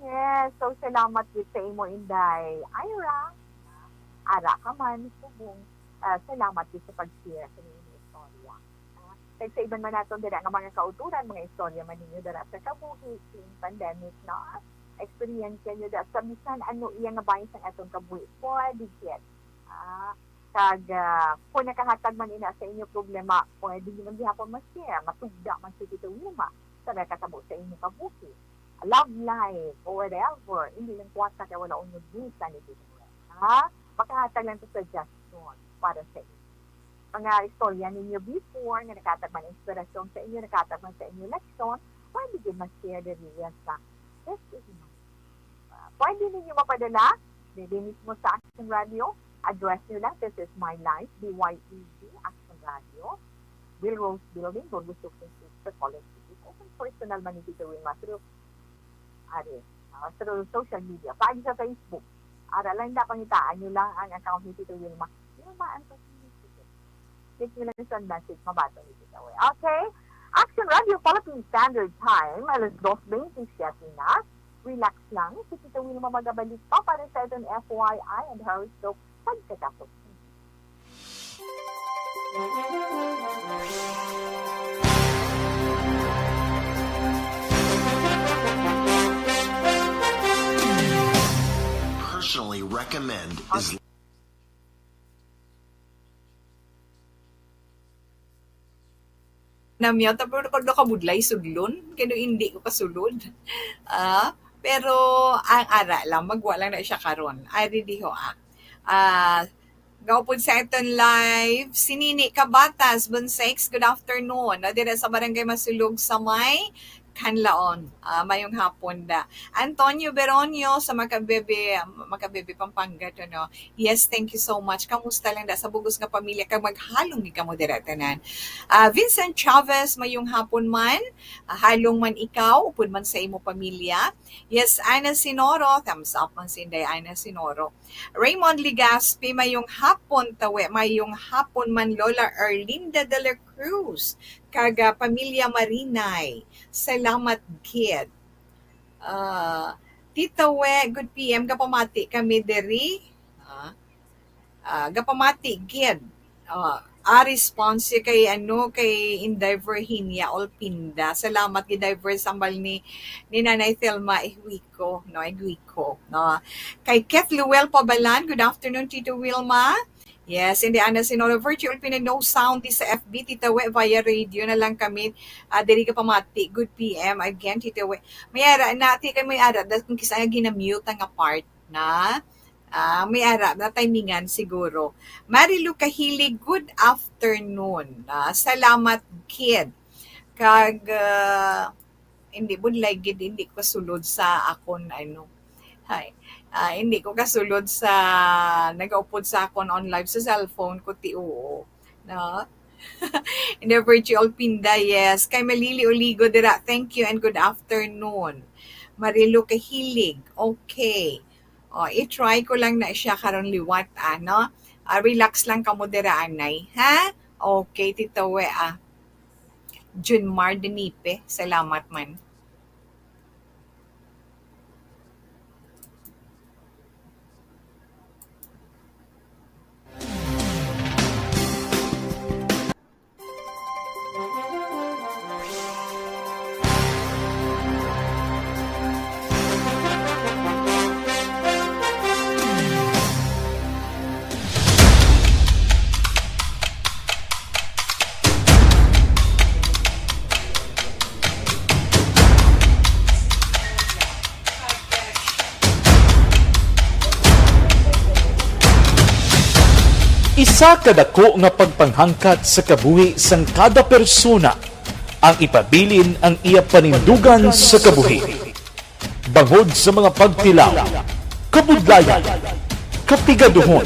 Yes. So, salamat gid sa imo, Inday Ira. Ara ka man, subong. Ah, salamat gid sa pag-share sa inyong istorya. Ah, kag sa iban man naton dira nga mga kauturan, mga istorya man ninyo dira sa kabuhi, king pandemic, no? Eksperyensya nyo dira sa bisan ano iya nga bahin sang aton kabuhi. Pwede gid. Ah, kag, ah, kung nakahatag man ina sa inyo problema, pwede nyo man gihapon ma-share, matugda man si Tito Wilma sa nakatabo sa inyo kabuhi, love life, or whatever. Hindi lang kwarta kay wala unyog bisa ni Tito Wilma. Ha? Makahatag lang to suggestion para sa inyo. Mga istorya ninyo before nga nakahatag man inspirasyon sa inyo, nakahatag man sa inyo leksyon, pwede gyud ma-share diri sa This Is My, ah, pwede ninyo mapadala diri mismo sa Action Radio. Address nyo lang, This Is My Life, D Y E D, Action Radio, Bill Rose Building, Burgos Sucre Street, Bacolod City. O kung personal man ni Tito Wilma through, ari, ah, through social media, paagi sa Facebook. Ara lang na, pangitaan nyo lang ang account ni Tito Wilma. Wilma Anthony Tito. Click nyo lang sa message, mabaton ni Tito Wilma. Okay? Action Radio Philippine Standard Time, alas dos bente siyete na. Relax lang, si Tito Wilma magabalik pa para sa aton F Y I and horoscope pagkatapos. Personally recommend is Namyaw ta, pero kung nakabudlay, sudlon. Kaya hindi ko kasulod. Ah, pero ang ara lang, magwa lang na siya karon. Ari diho, ah. Ah, gaupod sa aton live, si Nini Cabatas, Bonsex, good afternoon. No, dira sa Barangay Masulog sa may Hanlaon. Ah, mayong hapon da. Antonio Beronio sa Macabebe, Macabebe, Pampanga to, no? Yes, thank you so much. Kamusta lang da sa bugos nga pamilya kag maghalong gid kamo dira tanan. Ah, Vincent Chavez, mayong hapon man. Ah, halong man ikaw, upod man sa imo pamilya. Yes, Ana Sinoro, thumbs up man si Inday Ana Sinoro. Raymond Legaspi, mayong hapon, tawe, mayong hapon man, Lola Erlinda de la Cruz, kag, ah, pamilya Marinay. Salamat gid. Ah, Tita We, good P M, gapamati kami diri. Ah, ah, gapamati gid. Ah, a response kay, ano, kay Inday Virginia Olpinda. Salamat gid, Inday Vir, sa hambal ni, ni Nanay Thelma Ihwiko, no, Ihwiko, no. Kay Keth Luel Pabalan, good afternoon, Tito Wilma. Yes, hindi, Ana Sinoro, Virtual Pinay, no sound di sa F B, Tita We, via radio na lang kami. Ah, diri ka pamati. Good P M again, Tita We. May ara na, ti kay may ara, dahil kung kisa nga ginamute nga part na, ah, may ara na timingan siguro. Marilu Kahilig, good afternoon. Ah, salamat, kid. Kag, ah, hindi, budlay gid, hindi ko kasulod sa akon, ano, hay, ah, hindi ko kasulod sa nagaupod sa akon on live sa cellphone ko, ti oo, no? In the virtual pinda, yes. Kay Malili Oligo dira, thank you and good afternoon. Marilo Kahilig, okay. O, i-try ko lang na siya karon liwat, ano? Ah, relax lang kamo dira, anay, ha? Okay, Tito We, ah. Junmar Denipe, salamat man. Isa ka dako nga pagpanghangkat sa kabuhi sang kada persona ang ipabilin ang iya panindugan sa kabuhi. Bangod sa mga pagtilaw, kabudlayan, kapigaduhon,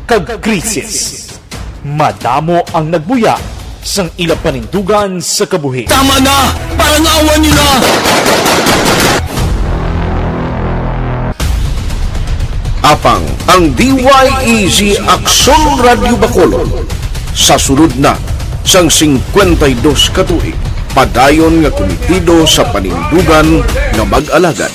kag krisis, madamo ang nagbuya sang ila panindugan sa kabuhi. Tama na! Parangawan niyo na! Apang ang D Y E G Aksyon Radyo Bacolod sa sulod na sang singkwenta y dos ka tuig, padayon nga kumitido sa panindugan nga mag-alagad.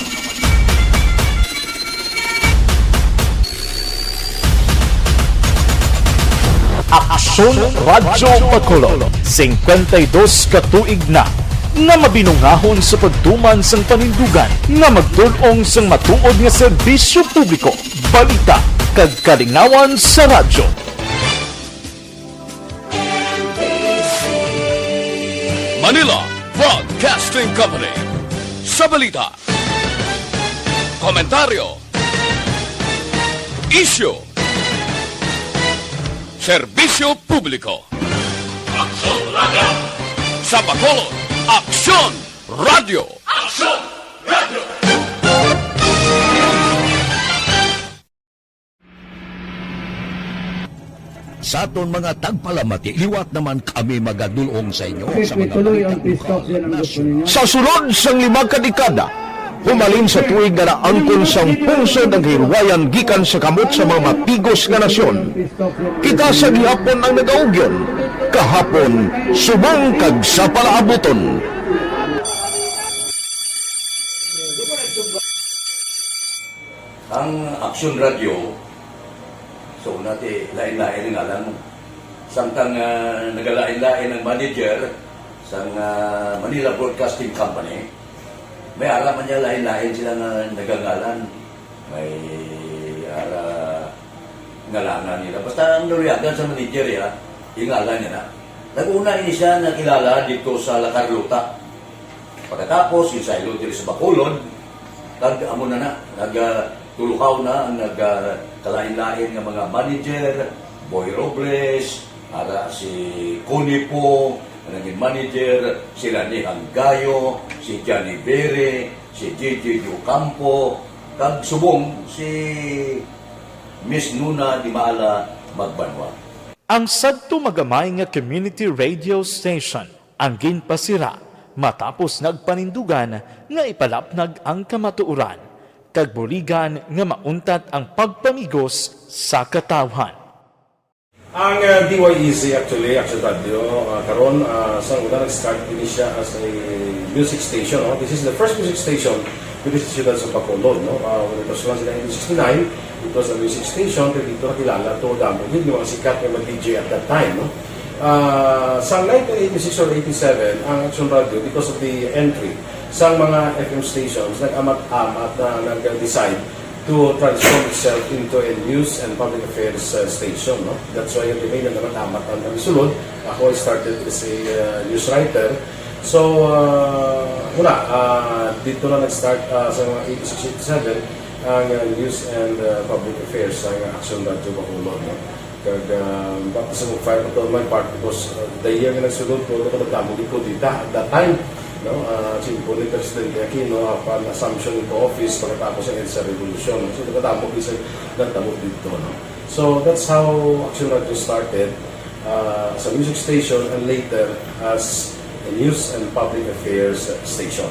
Aksyon Radyo Bacolod, singkwenta y dos ka tuig na nga mabinungahon sa pagtuman sang panindugan nga magtul-ong sang matuod nga serbisyo publiko, balita, kag kalingawan sa radyo. Manila Broadcasting Company. Sa balita, komentaryo, isyu, serbisyo publiko. Aksyon Radyo. Sa Bacolod, Aksyon Radyo. Aksyon Radyo. Sa aton mga tagpalamati, liwat naman kami magadul-ong sa inyo sa mga balita lokal, nasyonal. Sa sulod sang lima ka dekada, humalin sa tuig nga naangkon sang pungsod ang kahilwayan gikan sa kamot sa mga matigos nga nasyon, kita sa gihapon ang nagaugyon, kahapon, subong kag sa palaabuton. Ang Aksyon Radyo, so, una ti, lain-lain ang ngalan mo. Samtang, ah, nagalain-lain ang manager sang, ah, Manila Broadcasting Company, may ara man niya lain-lain sila nga nagangalan. May ara ngalangan nila. Basta ang naluyagan sa manager, ya, yung ngalan niya na. Nag-una ini siya nakilala dito sa La Carlota. Pagkatapos, yung saylo diri sa Bacolod, kag amo na na, nag, ah, tulukaw na ang nag, ah, kalain-lain nga mga manager, Boy Robles, ara si Connie Po, Naging manager sila ni Hanggayo, si Johnny Bere, si J J Ocampo, kag subong si Miss Nuna Dimala Magbanwa. Ang sadto magamay nga community radio station ang ginpasira matapos nagpanindugan nga ipalapnag ang kamatuoran kag buligan nga mauntat ang pagpamigos sa katawhan. Ang, ah, D Y E C, actually, Action Radio, ah, karon, ah, sa una nag-start din siya as a music station, no? This is the first music station within the Siyudad sa Bacolod, no? Ah, when it was launched in nineteen sixty-nine, it was a music station, pero dito nakilala to damo gid yung mga sikat nga mga D J at that time, no? Ah, sa nineteen eighty-six or eighty-seven, ang Action Radio, because of the entry sa mga F M stations, nag-amat-amat na nag-decide to transform itself into a news and public affairs, uh, station, no? That's why yung remain na naman amat ang nagsulod. Ako, I started as a, uh, news writer. So, uh, wala. Uh, dito na nag-start, uh, sa mga eighty-six, eighty-seven ang, uh, news and, uh, public affairs sa Action Radio Bacolod, no? Kag, ah, baptism of fire pa to on my part because, ah, the year nga nagsulod ko, ako nagdamo gid ko dita at that time, no? Ah, simple ni Presidente Aquino, apan Assumption into office pagkatapos sa EDSA Revolution. So, nagdamo gid sa nagdamo dito, no? So, that's how Action Radio started, ah, as a music station and later as a news and public affairs station.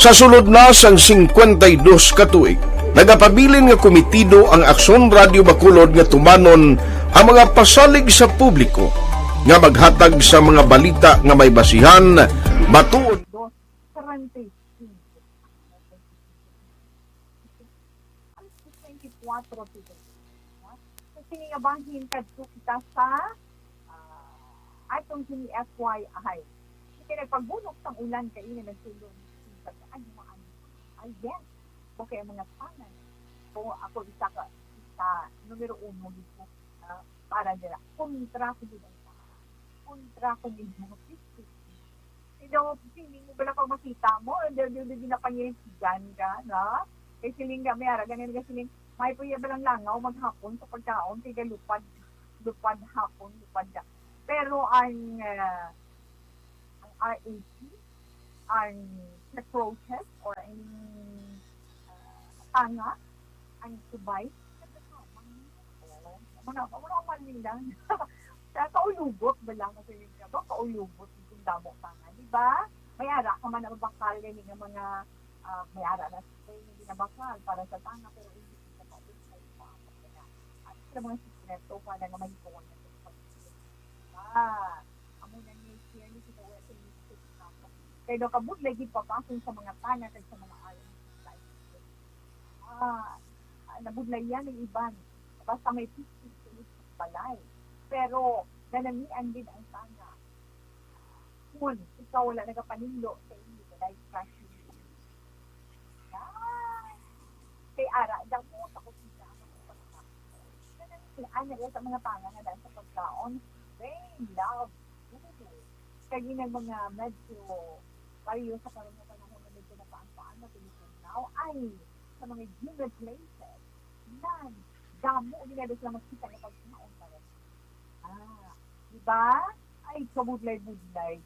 Sa sulod na sang singkwenta y dos ka tuig, nagapabilin nga komitido ang Aksyon Radio Bacolod nga tumanon ang mga pasalig sa publiko nga maghatag sa mga balita nga may basihan, matuod. Dos, treinta y cinco. Alas dos twenty-four, sa sini nga bahin kadto kita sa, ah, atong sini F Y I. Kay nagpagbunok sang ulan kay ini nagsulod. Ano, ano? Ay, yes. Okay, ang mga tanan. So, ako isa ka, isa, numero uno gid ko, ah, para dira. Kontra ko gid ang tanan. Kontra ko gid mga fifty. Ikaw, feeling mo bala pag makita mo, hindi, hindi, hindi na pangiltigan ka, no? Kay siling ka, may ara, ganun ka siling, may puya ba lang langaw, maghapon sa pagkaon, kay galupad, lupad hapon, lupad ka. Pero ang, ah, ang R A P, ang necrosis, or ang, ah, tanga, ang subay, nagkakamang, oh, mga, mga man lang. Kaya kaulugot ba lang kasi yung ba, kaulugot yung damo tanga, di ba? May ara ka man ang bakal, gani nga mga, ah, may ara na spray na ginabakal para sa tanga, pero hindi ka pa sa kanya. At sa mga sikreto, para nga mahikuan na sa pag-, ah, amo na ni Shirley, kita wala sa inisip na ako. Kaya daw kabudlay gid papason sa mga tana kag sa mga alam. Ah, ah, nabudlayan ang iban. Basta may fifty sa balay. Pero nanamian gid ang tana. Kun ikaw wala nagapaninlo sa inyo, like, crush you. Yan. Kay ara, damo sa kusina ang mga pagkaon. Nanamian na sa mga tana nga daan sa pagkaon. They love food. Kag inang mga medyo pareho sa karon nga panahon nga medyo napaang-paang na tinipunaw, ay, sa mga humid places, nan, damo gid na sila makita nga pagkaon para sa, ah, di ba? Ay, kabudlay-budlay.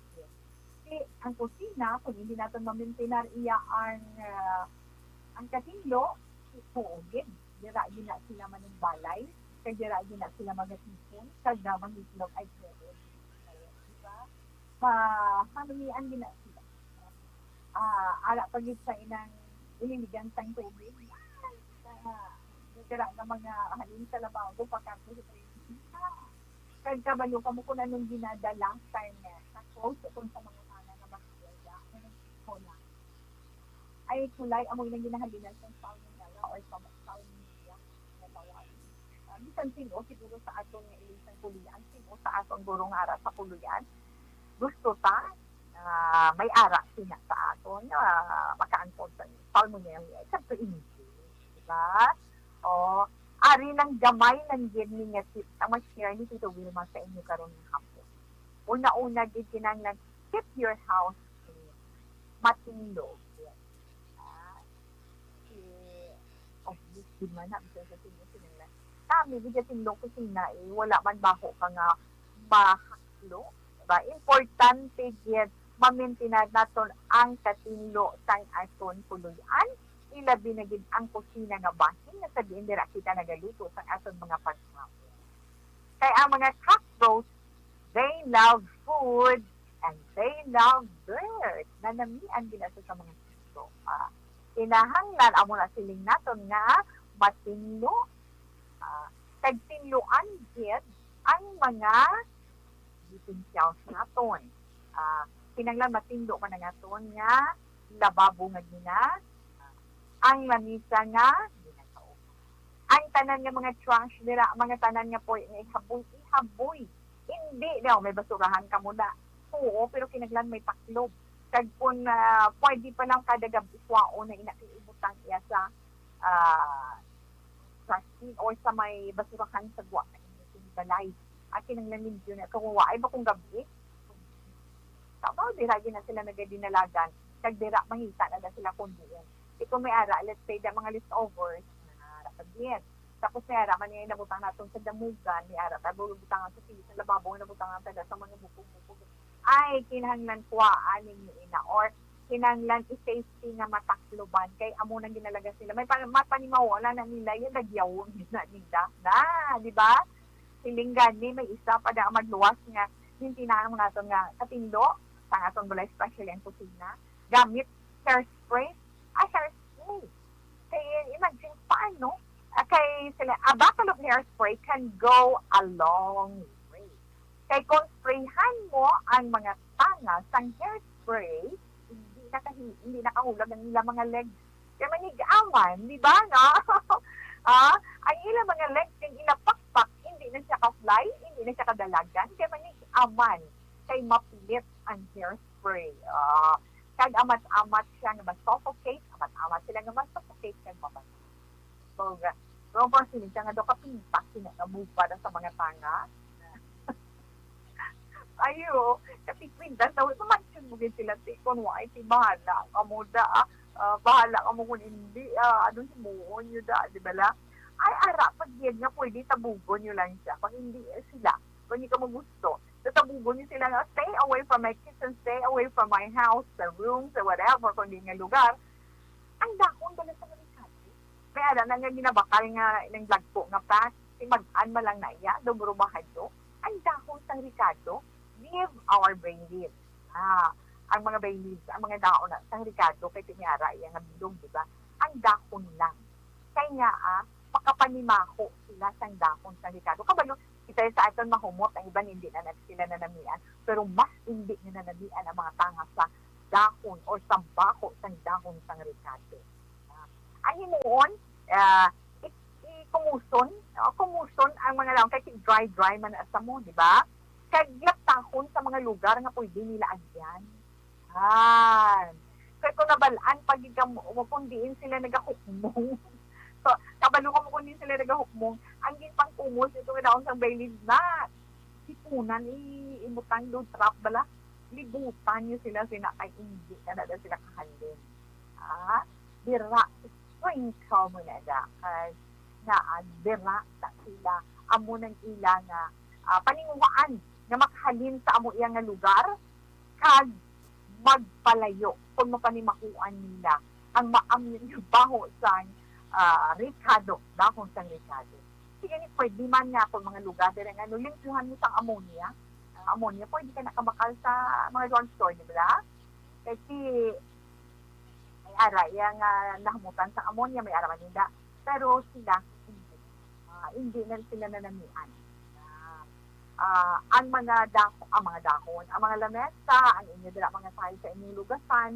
Kay ang kusina, kung hindi naton mamintinar iya ang, ah, ang katinlo, tuo gid. Dira gina sila manumbalay, kay dira gina sila magatipon, kag mangitlog ay tuo. Di ba? Mahanungian gina sila. Ah, ara pa gid sa inang ililigan sang tubig. Ah, dira nga mga halin sa labaw, pakadto sa train. Kag kabalo kamo kung anong ginadala sa inyo. Sa close, kung sa mga tana nga bakilya, ano nang ko lang. Ay, kulay, amo yung ginahalinan sa salmonella or sa salmonella. Natawag. Ah, bisan sin-o siguro sa aton nga ilisang kulian, sin-o sa aton guro nga ara sa kuluyan, gusto ta, ah, may ara sina sa aton, ah, makaangkon sa salmonella. Except to English, di ba? O, ari nang gamay nang gid ni nga tips ang ma-share ni Tito Wilma sa inyo karon nga hapon. Una-una gid, kinahanglan keep your house clean. Matinlog. Ah, si, oh, di man na, bisan sa sinyo, sinyo na. Tap, Maybe dyan tinlo kusina, eh, wala man baho ka nga mahaklo. Diba? Importante gid, ma-maintain naton ang katinlo sang aton puloy-an, ilabi na gid ang kusina nga bahin nga sa diin dira kita nagaluto sang aton mga pagkaon. Kay ang mga cockroach, they love food and they love dirt. Nanamian gid na sa mga gusto. Ah, kinahanglan, amo na siling naton nga matinlo, ah, kag tinluan gid ang mga utensils naton. Ah, kinahanglan matinlo man ang aton nga lababo nga gina, ang lamisa nga ginakauban. Ang tanan nga mga trash dira, mga tanan nga pwede nga ihaboy, ihaboy. Hindi daw, may basurahan ka muna. Oo, pero kinahanglan may taklob. Kag kung, ah, pwede pa lang kada gabi, kwaon na ina kay ibutang iya sa, ah, trash bin or sa may basurahan sa gwa na inyo sinibalay. Ang kinahanglan ninyo na, kung waay ba kung gabi, tama, dira gid na sila nagadinalagan. Kag dira, mangita na, na sila kung diin. Ito may ara, let's say, da mga leftovers, na ara pa gid. Tapos may ara man yung nabutang naton sa damugan, may ara ta butang sa pilit sa lababo, nabutang naton sa mga bukog-bukog. Ay, kinahanglan kuhaan ninyo ina, or kinahanglan i-safety nga matakloban, kay amo nang ginalaga sila. May pa-, mapanimaw, wala na nila, yung nagyawon na nila. Na, di ba? Siling gani, may isa pa da magluwas nga, hindi na ang naton nga katindo, sa aton balay, especially ang kusina, gamit hairspray. Ay, hairspray. Kay imagine, paano? Ah, kay sila, a bottle of hairspray can go a long way. Kay kung sprayhan mo ang mga tanga sang hairspray, hindi na kahi-, hindi na kahulag ang ilang mga legs. Kay manig-aman, di ba, no? Ah, ang ilang mga legs, kay ila pakpak, hindi na siya ka-fly, hindi na siya kadalagan, kay manig-aman, kay mapilit ang hairspray. Ah, kag amat-amat siya nga ma-suffocate, amat-amat sila nga ma-suffocate kag mabasa. So, ga-, so, kung sino siya nga daw kapintak, sino nga mubad sa mga tanga. Ayo, kasi kwintas daw, imagine mo gid sila, ti, kung wa, ay, ti, bahala ka mo da, ah, ah, bahala ka mo kung hindi, ah, anong himuon nyo da, di ba la? Ay, ara pa gid nga pwede tabugon nyo lang siya, kung hindi, eh, sila, kung hindi ka mo gusto, so tabugon nyo sila nga, "Stay away from my kitchen, stay away from my house, the rooms, or whatever, kung di nga lugar." Ang dahon bala sa mga rikado. May ara na nga ginabakal nga nang lagpo nga pa, si mag-an man lang na iya, dumrumahado. Ang dahon sang rikado, leave our bay leaves. Ah, ang mga bay leaves, ang mga dahon na sang rikado, kay tinyara iya nga bilog, di ba? Ang dahon lang. Kay nga, ah, makapanimaho sila sang dahon sang rikado. Kabalo, kita sa aton mahumot, ang iban hindi na nag-, sila nanamian, pero mas hindi nga nanamian ang mga tanga sa dahon or sa baho sang dahon sang rikado. Ah, ang himuon, ah, i-, i-kumuson, no? Kumuson ang mga dahon, kay dry-dry man sa mo, di ba? Kag laptahon sa mga lugar nga pwede nila agyan. Yan. Kay kung nabal-an pa gid kamo kung diin sila nagahukmong. So, kabalo kamo kung diin sila nagahukmong, ang ginpangkumos ito nga dahon sang bay leaves na hipunan, i-, ibutang do trap bala. Libutan niyo sila, sina, kay hindi na na sila kahalin. Ah, dira, sprinkle mo na da. Kay naa, dira ta sila. Amo nang ila nga, ah, paninguhaan nga makahalin sa amo iya nga lugar, kag magpalayo kung mapanimahuan nila ang maamyo nga baho sang, ah, rikado, dahon sang rikado. Sige, ni pwede man nga kung mga lugar diri nga, no, limpyuhan mo sang ammonia. Ah, ammonia, pwede ka nakabakal sa mga drugstore, di ba? Kasi may ara iya nga nahamutan sa ammonia, may ara man nila. Pero sila, hindi. Ah, hindi na sila nanamian. Ah, ah, ang mga dah-, ang mga dahon, ang mga lamesa, ang inyo dira mga tayo sa inyong lugasan,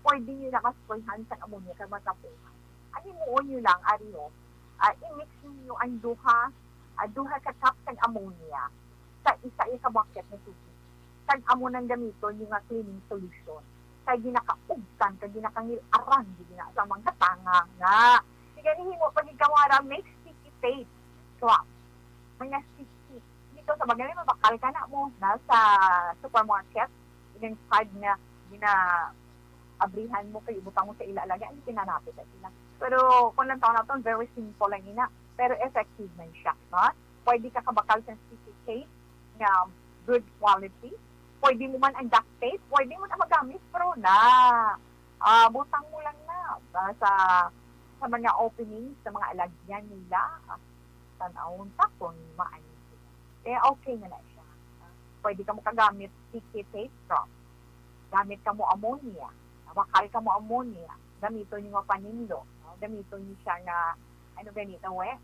pwede nyo na masprayhan sa ammonia kag matapuhan. Ang himuon nyo lang, ari, oh, ah, i-mix ninyo ang duha, ah, duha ka cup sang ammonia sa isa ka bucket nga tubig. Kag amo nang gamiton yung nga cleaning solution. Kay ginakaugtan, kag ginakangil-aran, gid na sa mga tanga nga. Sige, nihimo pa gid ka mo ara, make sticky tape. So, ah, mga sticky. Dito sa bagay, mabakal ka na mo, na sa supermarket, yung card nga gina-abrihan mo, kay ibutang mo sa ila lagi, ang kinanapit na sila. Pero kung lang taon naton, very simple lang ina. Pero effective man siya, no? Pwede ka kabakal sa sticky tape nga good quality. Pwede mo man ang duct tape, pwede mo na magamit, pero na, ah, butang mo lang na ba sa, sa mga openings, sa mga alagyan nila, ah, tan-awon ta kung maano sila. Kaya okay na na siya. Pwede ka mo kagamit sticky tape drop. Gamit ka mo ammonia. Bakal ka mo ammonia. Gamiton niyo nga paninlo. No? Gamiton niyo siya nga, ano gani to, eh?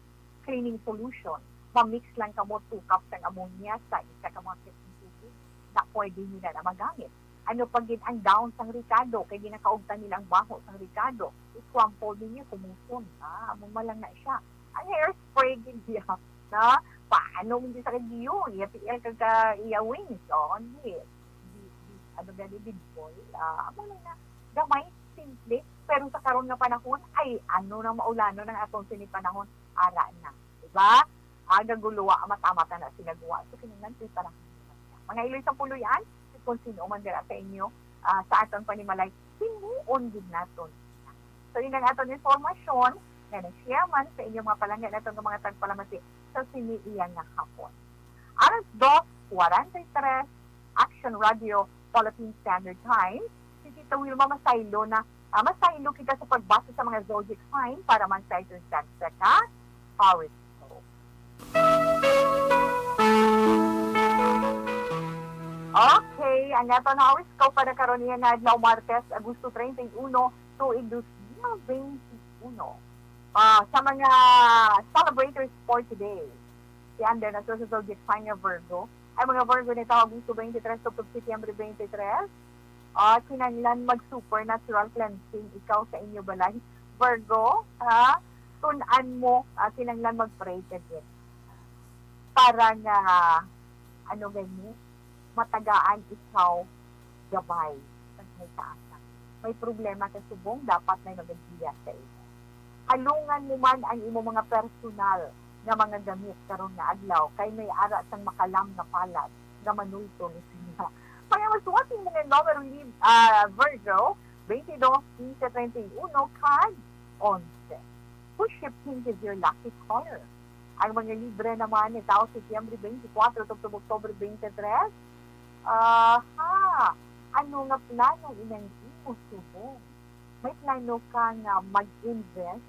Cleaning solution. Ma-mix lang ka mo two cups ang ammonia sa isa ka mga kitchen tubig na pwede niyo na, na magamit. Ano pa gid ang dahon sang ricado? Kay ginakaugtan nila ang baho sang ricado. I-crumple ninyo, kumuson. Ah, amo man lang na siya. Ang hairspray gid diya, na paano mo sa kagiyo, iya tiil kag ka iya wings. Oh, hindi. Di, di, ano gani, bidbol. Ah, amo lang na gamay, simple. Pero sa karon nga panahon, ay, ano nang maulanon ang atong sini panahon, ara na. Diba? Aga guluwa, mata-mata na sila guwa. So, kinahanglan preparahan nila siya. Mga iloy sa puloy-an, kung sino man dira sa inyo, ah, sa aton panimalay, himuon gid naton. So, yun ang aton informasyon nga na-share man sa inyong mga palangga naton nga mga tagpalamati sa sini iya nga hapon. Alas dos forty-three, Action Radio, Philippine Standard Time. Si Tita Wilma masaylo na, ah, masaylo kita sa pagbasa sa mga zodiac sign para man sa iton sa ka horoscope. Okay, ang aton horoscope para karon niya nga adlaw, Martes, Agosto treinta y uno, tuig dos mil veintiuno. Ah, sa mga celebrators for today, si Ander na sa zodiac sign nga Virgo. Ang mga Virgo nito, Agosto twenty-three to September twenty-three. Ah, kinahanglan mag-supernatural cleansing ikaw sa inyo balay. Virgo, ha? Tun-an mo, ah, kinahanglan mag-pray ka din. Para nga, ano gani, matagaan ikaw gabay sa may taas. May problema ka subong, dapat may magagiya sa imo. Halungan mo man ang imo mga personal nga mga gamit karon nga adlaw, kay may ara sang makalam nga palad nga manultol sa imo. Kaya masuwat mo nga numero, Lib-, ah, Virgo, twenty-two, quince, treinta y uno, kag onse. Whose ship pink is your lucky color? Ang mga Libra naman, ni tawo Setyembre twenty-four to October twenty-three. Aha, ano nga plano inang imo subong? May plano ka nga mag-invest?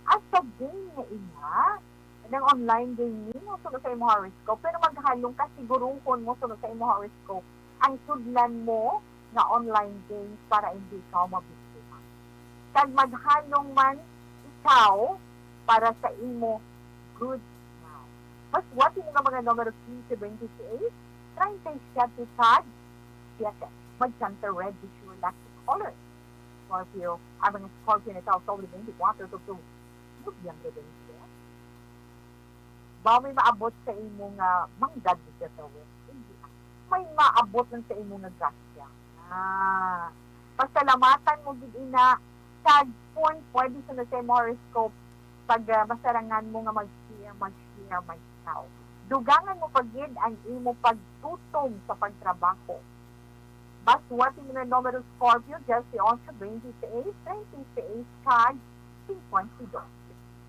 Asa game nga ina? Nang online gaming mo sunod sa imo horoscope, pero maghalong ka, siguruhon mo sunod sa imo horoscope ang sudlan mo nga online games para hindi ikaw mabiktima. Kag maghalong man ikaw para sa imo good health. Masuwat mo nga mga numero quince, twenty-eight, treinta y siete, kag siete. Mag-center red is your lucky color. Scorpio, ang mga Scorpio na tawo October twenty-four to Nobyembre twenty-eight. Ba may maabot sa imo nga manggad sa tawon? Hindi. May maabot lang sa imo nga grasya. Ah, pasalamatan mo gid ina, kag kung pwede sa na sa imo horoscope, pag, ah, masarangan mo nga mag-share, mag-share, mag-share. Dugangan mo pa gid ang imo pagtutom sa pagtrabaho. Masuwat mo nga numero, Scorpio, diyes y ocho, twenty-seis, treinta y seis, kag cincuenta y dos.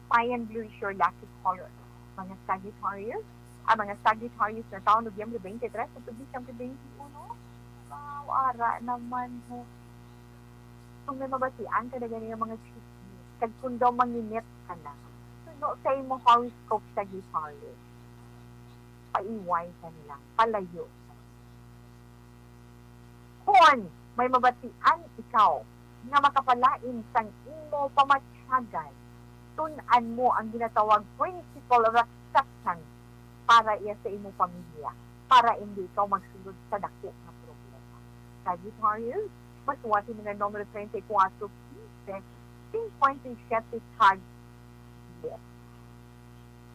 Cyan blue is your lucky color. Mga Sagittarius, ang mga Sagittarius na tawo Nobyembre twenty-three sa Disyembre twenty-uno, wow, ara naman mo. Kung may mabatian ka na gani nga mga chismis, kag kung daw manginit ka na, suno sa imo horoscope, Sagittarius. Paiway ka nila, palayo ka nila. Kon may mabatian ikaw nga makapalain sang imo pamatyagan, tun-an mo ang ginatawag principle of acceptance para iya sa imo pamilya, para hindi ikaw magsulod sa dako nga problema. Sagittarius, masuwat mo nga numero treinta y cuatro, quince, cincuenta y siete, kag diez.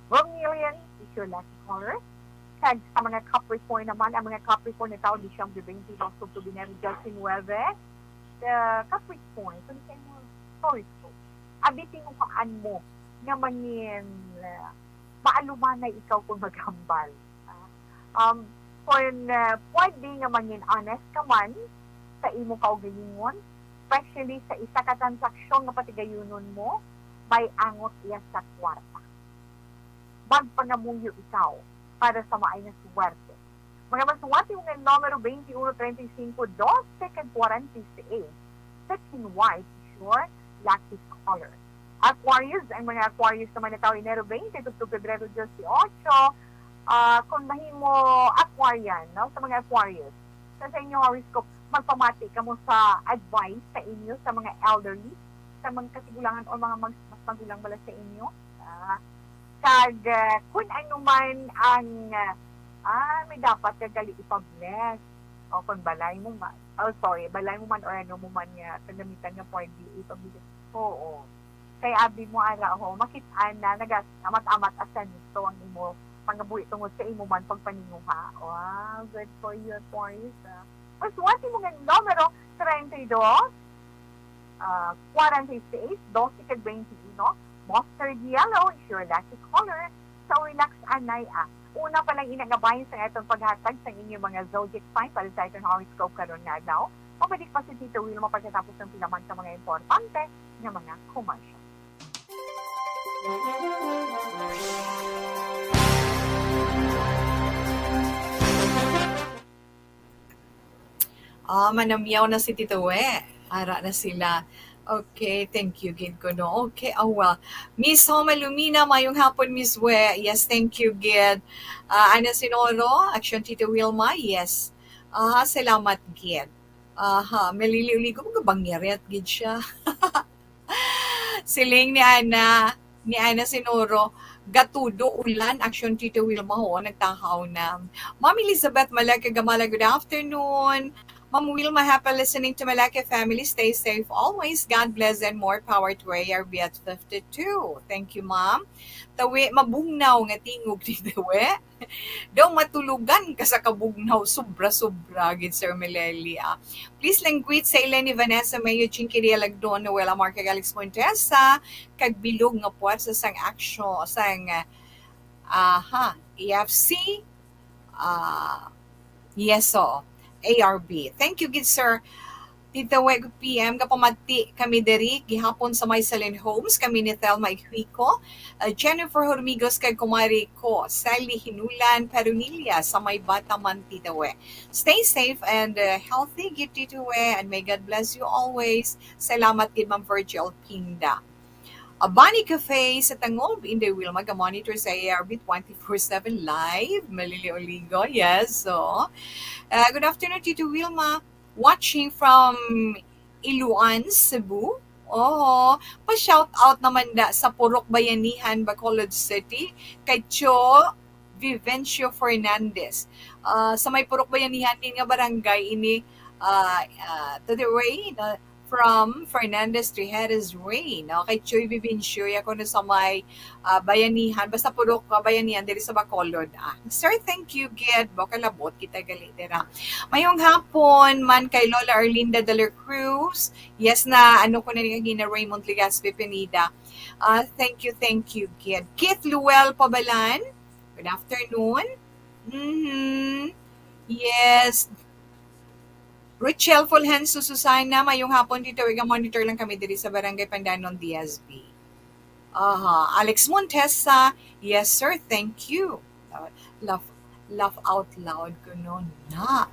Vermilion is your lucky color. Kag sa mga Capricorn naman, ang mga Capricorn na tawo Disyembre twenty-two to Binero nineteen. Sa Capricorn, kung sa imo horoscope, abi, tinuhaan mo nga mangin, uh, maalumanay ikaw kung maghambal. Ah, um, kung, uh, pwede nga mangin honest ka man sa imo kaugalingon, especially sa isa ka transaksyon nga patigayunon mo, may angot iya sa kwarta. Magpangamuyo ikaw para sa maay nga suwerte. Mga masuwati nga numero twenty-one, treinta y cinco, doce, kag forty-six. Set in white, your lucky color. Aquarius, ang mga Aquarius naman na tawo Enero twenty tubtob Pebrero dieciocho, ah, kung mahimo Aquarian, no, sa mga Aquarius, sa, sa inyo horoscope, magpamati kamo sa advice sa inyo sa mga elderly, sa mga kasigulangan o mga mag-, mas magulang bala sa inyo. Ah, kag, ah, kun ano man ang, ah, ah, may dapat ka gali ipa-bless. O kun balay mo man, oh, sorry, balay mo man or ano mo man nga kagamitan nga pwede ipa-bless. Oo. Kay abi mo ara ho, makit-an na nagasamat-amat asanto ang imo pangabuhi tungod sa imo man pagpaninguha. Wow, good for you, Aquarius, ah. Mas one mo nga numero, treinta y dos, ah, forty-six, doce kag twenty-one. Mustard yellow is your lucky color. So, relax anay, ah. Una pa lang ina nga bahin sa atong paghatag sa inyong mga zodiac sign para sa atong horoscope karon nga adlaw. Mabalik pa si Tito Wilma pagkatapos ng pila man ka mga importante nga mga commercial. Ah, manamyaw na si Tito We. Ara na sila. Okay, thank you gid ko, no. Okay, oh well. Miss Homa Lumina, mayong hapon, Miss We. Yes, thank you gid. Ah, Ana Sinoro, Action Tito Wilma, yes. Ah, salamat gid. Aha, Melili Uligo, magabangyaret gid siya. Siling ni Ana, ni Ana Sinoro, gatudo ulan, Action Tito Wilma, ho, nagtahaw na. Ma'am Elizabeth Malagka Gamala, good afternoon. Ma'am Wilma, happy listening to Malagka family. Stay safe always. God bless and more power to A R B at fifty-two. Thank you, ma'am. Tawi, mabugnaw nga tingog ni Tawi. Daw matulugan ka sa kabugnaw, sobra-sobra gid, Sir Meleli, ah. Please lang greet sa ila ni Vanessa Mayo, Chinky Dia Lagdon, Noela Marca, Alex Montesa, kag bilog nga puwersa sang aksyon, sang, ah, aha, E F C, ah, yes, oo, A R B. Thank you gid, sir. Tita Wego P M, gapamati kami diri gihapon sa may Salin Homes, kami ni Thelma Ighuico, uh, Jennifer Hormigos, kag kumari ko, Sally Hinulan Perunilla, sa may Bataman, Tita We. Stay safe and, uh, healthy gid, Tita We, and may God bless you always. Salamat gid, Ma'am Virgil Pinda. A Bunny Cafe sa Tangob, Inday Wilma, ga-monitor sa A R B twenty-four seven live. Malili Oligo, yes, so. Uh, good afternoon, Tita Wilma. Watching from Iloan, Cebu. Oho, pa-shout out naman da sa Purok Bayanihan, Bacolod City, kay Cho Vivencio Fernandez. Ah, sa may Purok Bayanihan din nga barangay ini, ah, ah, to the way, no, from Fernandez to Jerez Way, no? Kay Choy Vivencio, ya kuno sa may, ah, Bayanihan, basta Purok, ah, Bayanihan, diri sa Bacolod. Ah, sir, thank you gid. Ba, kalabot kita gali dira. Mayong hapon man kay Lola Arlinda de la Cruz. Yes na, ano ko na ni kagina Raymond Legazpi Pineda. Ah, thank you, thank you, Kid. Keith Luel Pabalan, good afternoon. Mm-hmm. Yes. Richelle Fulgencio Susana, mayong hapon, Tito We, ga-monitor lang kami diri sa Barangay Pandanon, D S B. Aha, Alex Montesa, yes sir, thank you. Uh, laugh, laugh out loud ko no na.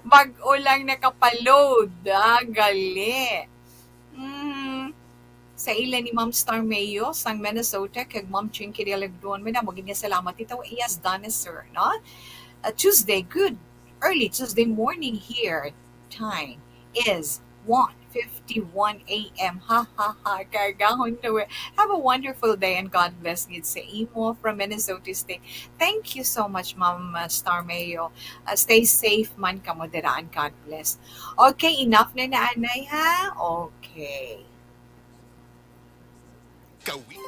Bag-o lang nakapaload, ah, gali. Mm, sa ila ni Ma'am Star Mayo sang Minnesota kag Ma'am Chinky Dialagdon, madamo gid nga salamat. Ito, yes, done, sir, no? Uh, Tuesday, good early Tuesday morning here. Time is one fifty-one A M. Ha, ha, ha. Kargahon na we. Have a wonderful day and God bless gid sa imo from Minnesota State. Thank you so much, Ma'am, uh, Star Mayo. Uh, stay safe man kamo dira and God bless. Okay, enough na na, anay, ha? Okay. Kawi.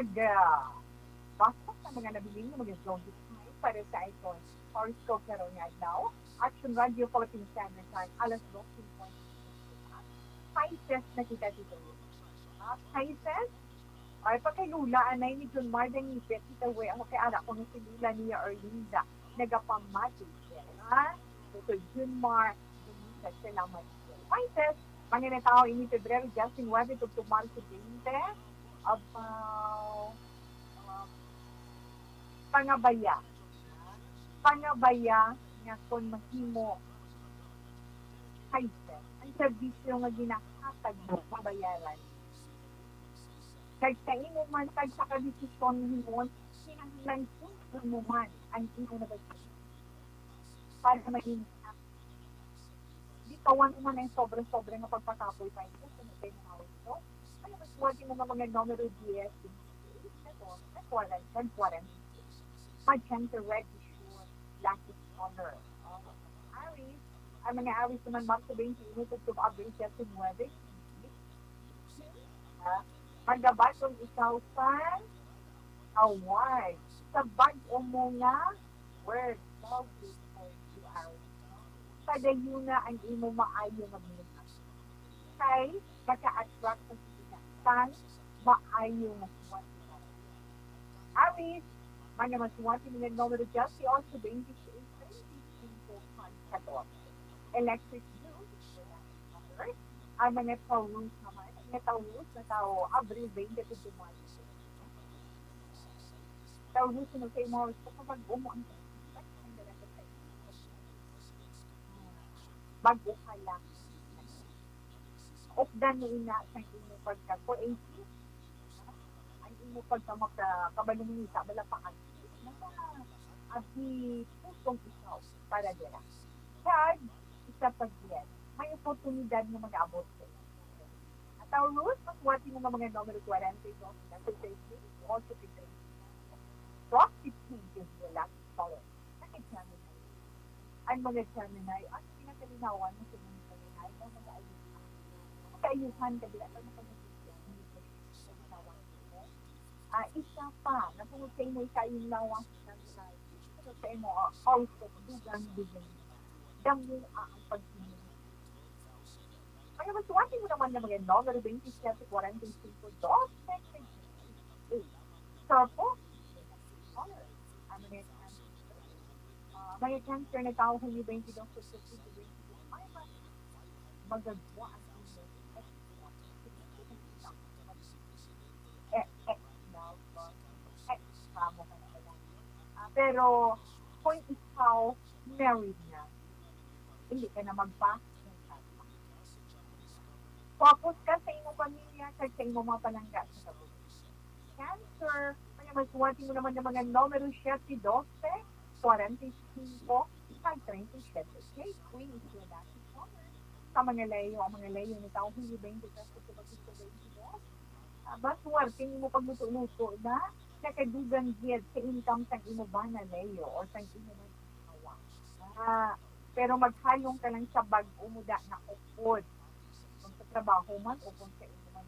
Pag, ah, basa sa mga nabilin nga mga zodiac sign para sa aton horoscope karon nga adlaw, Action Radio Philippine Standard Time, alas dos cincuenta. Pisces na kita dito. Ah, Pisces, ay, pagkay Lula, anay ni John Mar Dangipit, kita, we, ako kay ara ko nga si Lula niya Erlinda, nagapamati. Ha? So, kay John Mar Dangipit, salamat. Pisces, mga natao ini Pebrero diyes nuwebe tubtob Marso twenty, about, um, pangabaya. Pangabaya nga kon mahimo, Pisces, ang serbisyo nga ginahatag mo, mabayaran. Kag sa imo man, kag sa kadesisyon nga himuon, kinahanglan sundon mo man ang imo nabatian para maging, di kawan mo man ang sobra-sobra nga pagpakapoy pa ito sa mga tinaw ito. Ano mas mo imo nga mga numero diyes, twenty-eight, katorse, kwarenta, kwarenta. Magenta, red, sure, lucky color. Oh, Aries, ang mga Aries naman, Marso twenty-one, tubtob Abril diyes nuwebe, ah, magabag-o ikaw sa award. Sa bag-o mo nga work, love is for you, Aries. Padayuna ang imo maayo nga mga, kay maka-attract sa sila sang maayo nga suwerte. Aries, mga masuwerte nga numero diyes, si otso, twenty-eight, twenty-cinco, katorse. Electric blue, ang mga Taurus naman, ang mga Taurus na tao, Abril twenty to March. Taurus, ano sa imo, sa pag-umo ang bag-o ka lang. Updan mo ina sa imo pagka-creative, ang imo pagka-, maka-, kabalumita, bala pa ang nasa abi pusong ikaw para dira. Kag isa pa diyan, may oportunidad nga mag-abot sa imo. Ang Taurus, masuwerte mo nga mga numero kwarenta y dos, thirty-eight, otso, fifty-eight. Frosty pink is your lucky color. Ang Gemini. Ang mga Gemini, ang pinakalinawan mo sa mga Gemini, ang mga ayuhan. Ang mga ayuhan, kabila pa mo pag-isip sa mga ayuhan. Ah, isa pa, nasunod sa imo ikaayo nga lawas, Gemini. Nasunod sa imo, ah, house of dugang, dugang. Damo ang paghinay. Kaya masuwerte mo naman nga mga numero twenty-seven, forty-five, twelve, thirty-eight. Purple, color. Ang mga Cancer, ah, mga Cancer na tao, Hunyo twenty-two, September twenty-two, ay, mag-, magagwa ang inyo. Eh, eh, love, eh, kamo ka na pala. Ah, pero kung ikaw, married na, hindi ka na magpa-, focus ka sa imong pamilya kag sa imong mga palangga sa kabuntagon. Cancer, kaya masuwerte mo naman nga mga numero siyete, dose, kwarenta y cinco, kag treinta y siete. Okay, Queen is your lucky color. Sa mga Leo, ang mga Leo ni taong Hunyo twenty-three, Agosto twenty-two, ah, ba, suwerte nimo pagluto-luto na nakadugang gid sa income sang imo bana, Leo, or sang imo man asawa. Ah, pero maghalong ka lang sa bag-o mo da na upod. Kung sa trabaho man o kung sa imo man,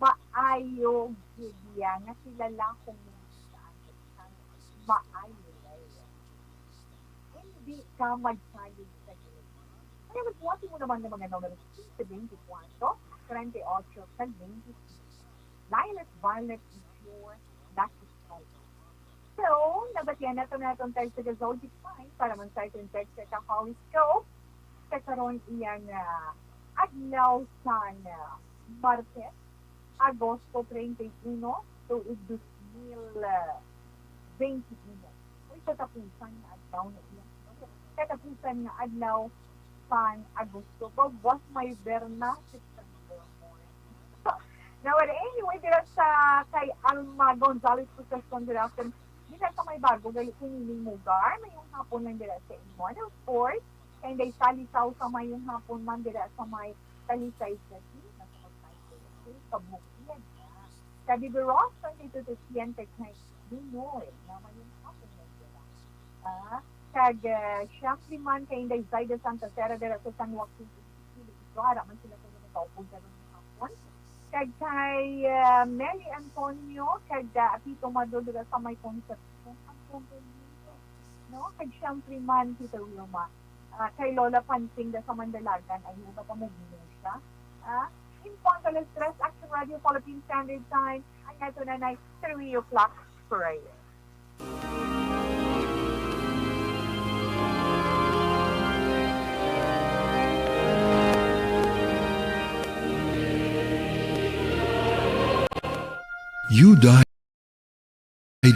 maayo gid iya nga kilala kung maayo na iya. Hindi ka magsalig sa Ginoo. Kaya magbuhat mo naman ng mga numero quince, twenty-four, treinta y ocho, kag twenty-six. Lilac, violet is your lucky color. So, nabatian nato na atong text sa Zodiac sign para man sa atong text sa horoscope. Sa karon iyang, ah, adlaw sa, ah, Martes, Agosto treinta y uno, tuig dos mil veintiuno. Uy, katapusan nga adlaw na iya. Katapusan nga adlaw sang Agosto. But was my Berna, September four. Now, anyway, dira sa kay Alma Gonzalez Concepcion dira sa, dira sa may bago, gali ko nining lugar. Mayong hapon lang dira sa inyo. And of course, kay Inday Sally Sausa, mayong hapon man dira sa may Talisay City. Nasa Talisay City, kabukid na. Sa Bibi Ross, twenty-two to Siente, kay Ninoy, na mayong hapon lang dira. Ah, kag, ah, siyempre man kay Inday Zaida Santa Sera dira sa San Joaquin, Iloilo, ara man sila kung nagkaupod karon nga hapon. kag kay, ah, Mary Antonio, kag, ah, Tito Madol dira sa may Concepcion, ang Conveniente, no? Kag siyempre man, Tito Wilma, ah, kay Lola Pansing da sa Mandalagan, ay iba pa mo siya. Ah, in Pontoles Tres, Action Radio Philippine Standard Time, ang ato na na three o'clock prayer. You died,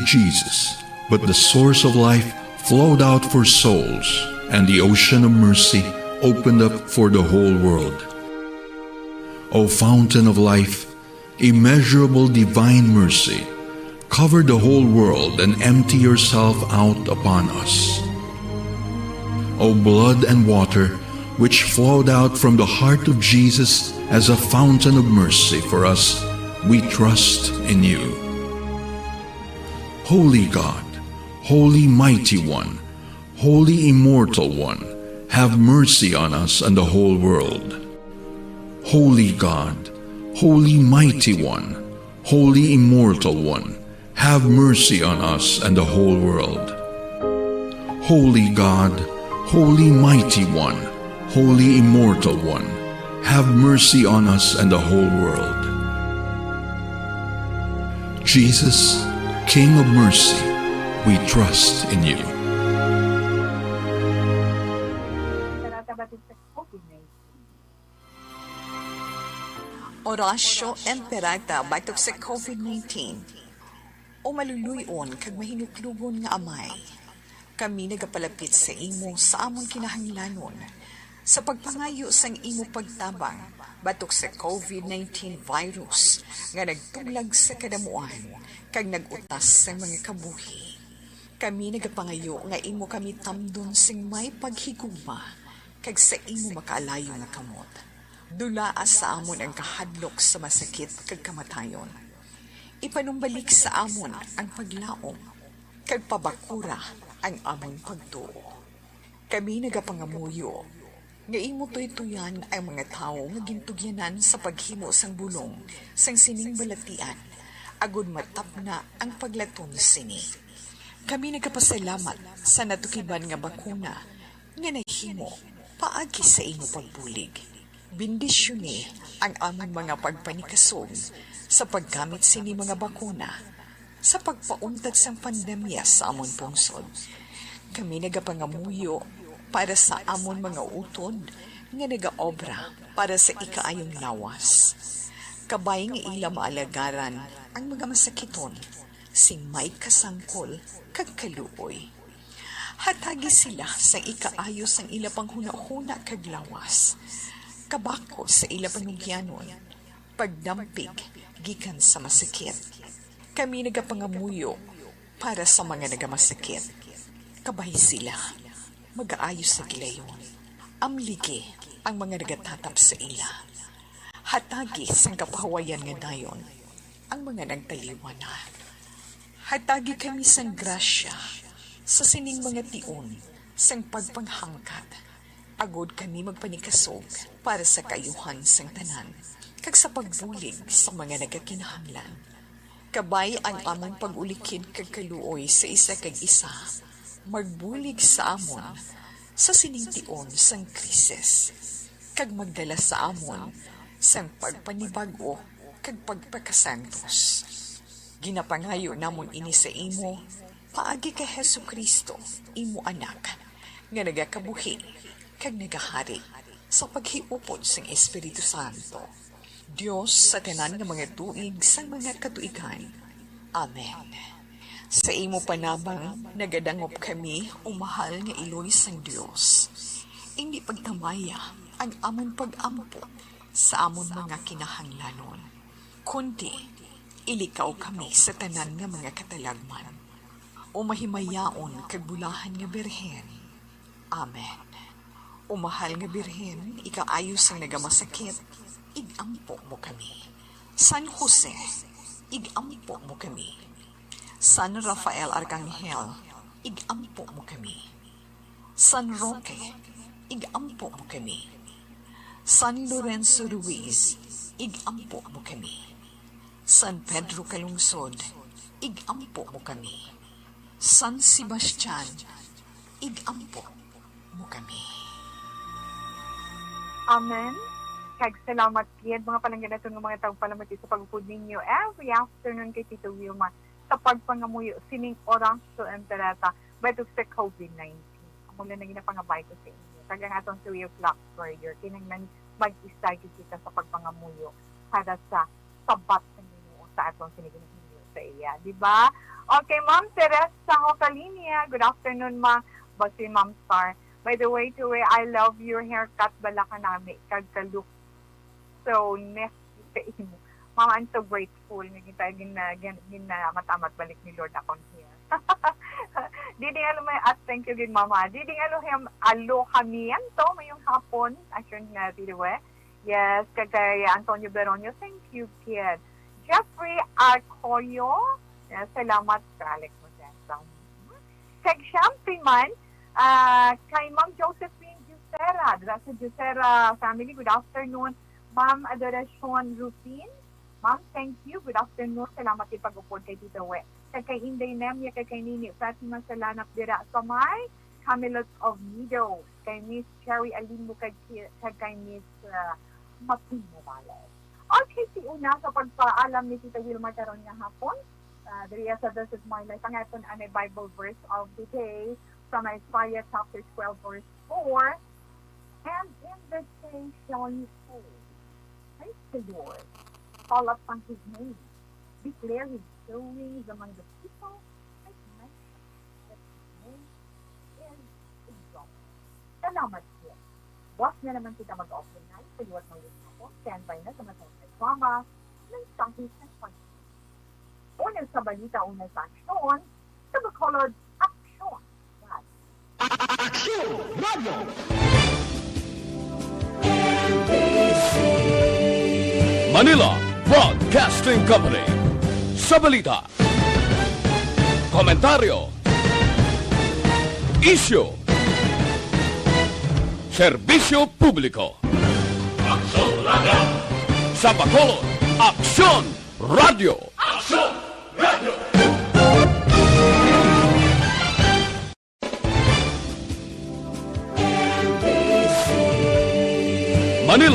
Jesus, but the source of life flowed out for souls, and the ocean of mercy opened up for the whole world. O fountain of life, immeasurable divine mercy, cover the whole world and empty yourself out upon us. O blood and water, which flowed out from the heart of Jesus as a fountain of mercy for us, we trust in you. Holy God, Holy Mighty One, Holy Immortal One, have mercy on us and the whole world. Holy God, Holy Mighty One, Holy Immortal One, have mercy on us and the whole world. Holy God, Holy Mighty One, Holy Immortal One, have mercy on us and the whole world. Jesus, King of mercy, we trust in you. Tarata batok sa COVID nineteen. Oratio Imperata batok sa COVID nineteen. O maluluy-on kag mahinuklogon nga Amay, kami nagapalapit sa imo sa amon kinahanglanon sa pagpangayo sang imo pagtabang batok sa COVID nineteen virus nga nagtuglag sa kadamuan kag nag-utas sang mga kabuhi. Kami nagapangayo nga imo kami tamdon sing may paghigugma kag sa imo makaalayo nga kamot. Dulaa sa amon ang kahadlok sa masakit kag kamatayon. Ipanumbalik sa amon ang paglaom, kag pabakura ang amon pagtuo. Kami nagapangamuyo nga imo tuytoyan ang mga tawo nga gintugyanan sa paghimo sang bulong sang sining balatian, agod matapna ang paglaton sini. Kami nagapasalamat sa natukiban nga bakuna nga nahimo paagi sa imo pagbulig. Bendisyoni ang amon mga pagpanikasog sa paggamit sini mga bakuna sa pagpauntad sang pandemya sa amon pungsod. Kami nagapangamuyo para sa amon mga utod nga nagaobra para sa ikaayong lawas. Kabay nga ila maalagaran ang mga masakiton sing may kasangkol kag kaluoy. Hatagi sila sang ikaayo sang ila panghunahuna kag lawas, kabakod sa ila panugyanon, pagdampig gikan sa masakit. Kami nagapangamuyo para sa mga nagamasakit. Kabay sila, magaayo sa gilayon. Amligi ang mga nagatatap sa ila. Hatagi sang kapahuwayan nga dayon ang mga nagtaliwan na. Hatagi kami sang grasya sa sining mga tion sang pagpanghangkat, agod kami magpanikasog para sa kaayuhan sang tanan kag sa pagbulig sa mga nagakinahanglan. Kabay ang amon pag-ulikid kag kaluoy sa isa kag isa, magbulig sa amon sa sining tion sang krisis, kag magdala sa amon sang pagpanibag-o kag pagpakasantos. Ginapangayo namon ini sa imo paagi kay Jesu-Cristo, imo Anak, nga nagakabuhi kag nagahari sa paghiupod sang Espiritu Santo, Dios sa tanan nga mga tuig sang mga katuigan. Amen. Sa imo panabang nagadangop kami, o mahal nga Iloy sang Dios. Indi pagtamaya ang amon pag-ampo sa amon mga kinahanglanon, kundi ilikaw kami sa tanan nga mga katalagman. O mahimayaon kag bulahan nga Birhen. Amen. O mahal nga Birhen, ikaayo sang nagamasakit, ig-ampo mo kami. San Jose, ig-ampo mo kami. San Rafael Arcangel, ig-ampo mo kami. San Roque, ig-ampo mo kami. San Lorenzo Ruiz, Igampo mo kami. San Pedro Calungsod, igampo mo kami. San Sebastian, igampo mo kami. Amen. Kag salamat gid, mga palangga naton nga mga tagpalamati, sa pag-upod ninyo every afternoon kay Tito Wilma sa pagpangamuyo sining Oratio Imperata batok sa COVID nineteen. Amo lang na ginapangabay ko sa inyo. Kag ang aton three o'clock prayer, kinahanglan mag-isa gid kita sa pagpangamuyo para sa sabat sa Ginoo sa aton sini ginahinyo sa iya, di ba? Okay, Ma'am Teresa Ocalinia, good afternoon, ma. Basi, Ma'am Star. By the way, to way, I love your haircut, bala ka nami, kag ka-look so nice sa imo. Ma'am, I'm so grateful nga kita gin, gin, gin, ah, matamat balik ni Lord akong hair. Diding Alo, may, at thank you gid, Mama. Diding Alo, hem, Alo Hamiento, mayong hapon. Asyon nga, di ba? Yes, kag kay Antonio Beronio, thank you, kid. Jeffrey Arcoyo, yes, salamat, Alex Mosensa. Kag siyempre man, ah, kay Ma'am Josephine Jucera, dira sa Jucera family, good afternoon. Ma'am Adoracion Rufin, Ma'am, thank you. Good afternoon. Salamat kay pag-upod kay Tito We. Kag kay Inday Nemia, kag kay Nini Fatima Salanap dira sa may Hamlet of Meadows. Kay Miss Cherry Alimbo, kag ki-, kag kay Miss, ah, Matin Morales. Okay, si una sa pagpaalam ni Tita Wilma karon nga hapon. Ah, diri sa This Is My Life, ang aton anay Bible verse of the day from Isaiah chapter twelve, verse four. And in this day shall you say, "Praise the Lord, call upon his name, declare his doings among the people, make mention that his name is exalted." Salamat po. Buwas na naman kita mag-offer na sa liwat ng Lord natin. Standby na sa matang na drama, mensahe sa pag-, una sa balita, una sa aksyon, sa Bacolod, aksyon. Aksyon Radio. Manila Broadcasting Company. Sa balita, komentaryo, isyu, serbisyo publiko. Aksyon Radio. Sa Bacolod, Aksyon Radio. Aksyon Radio. Manila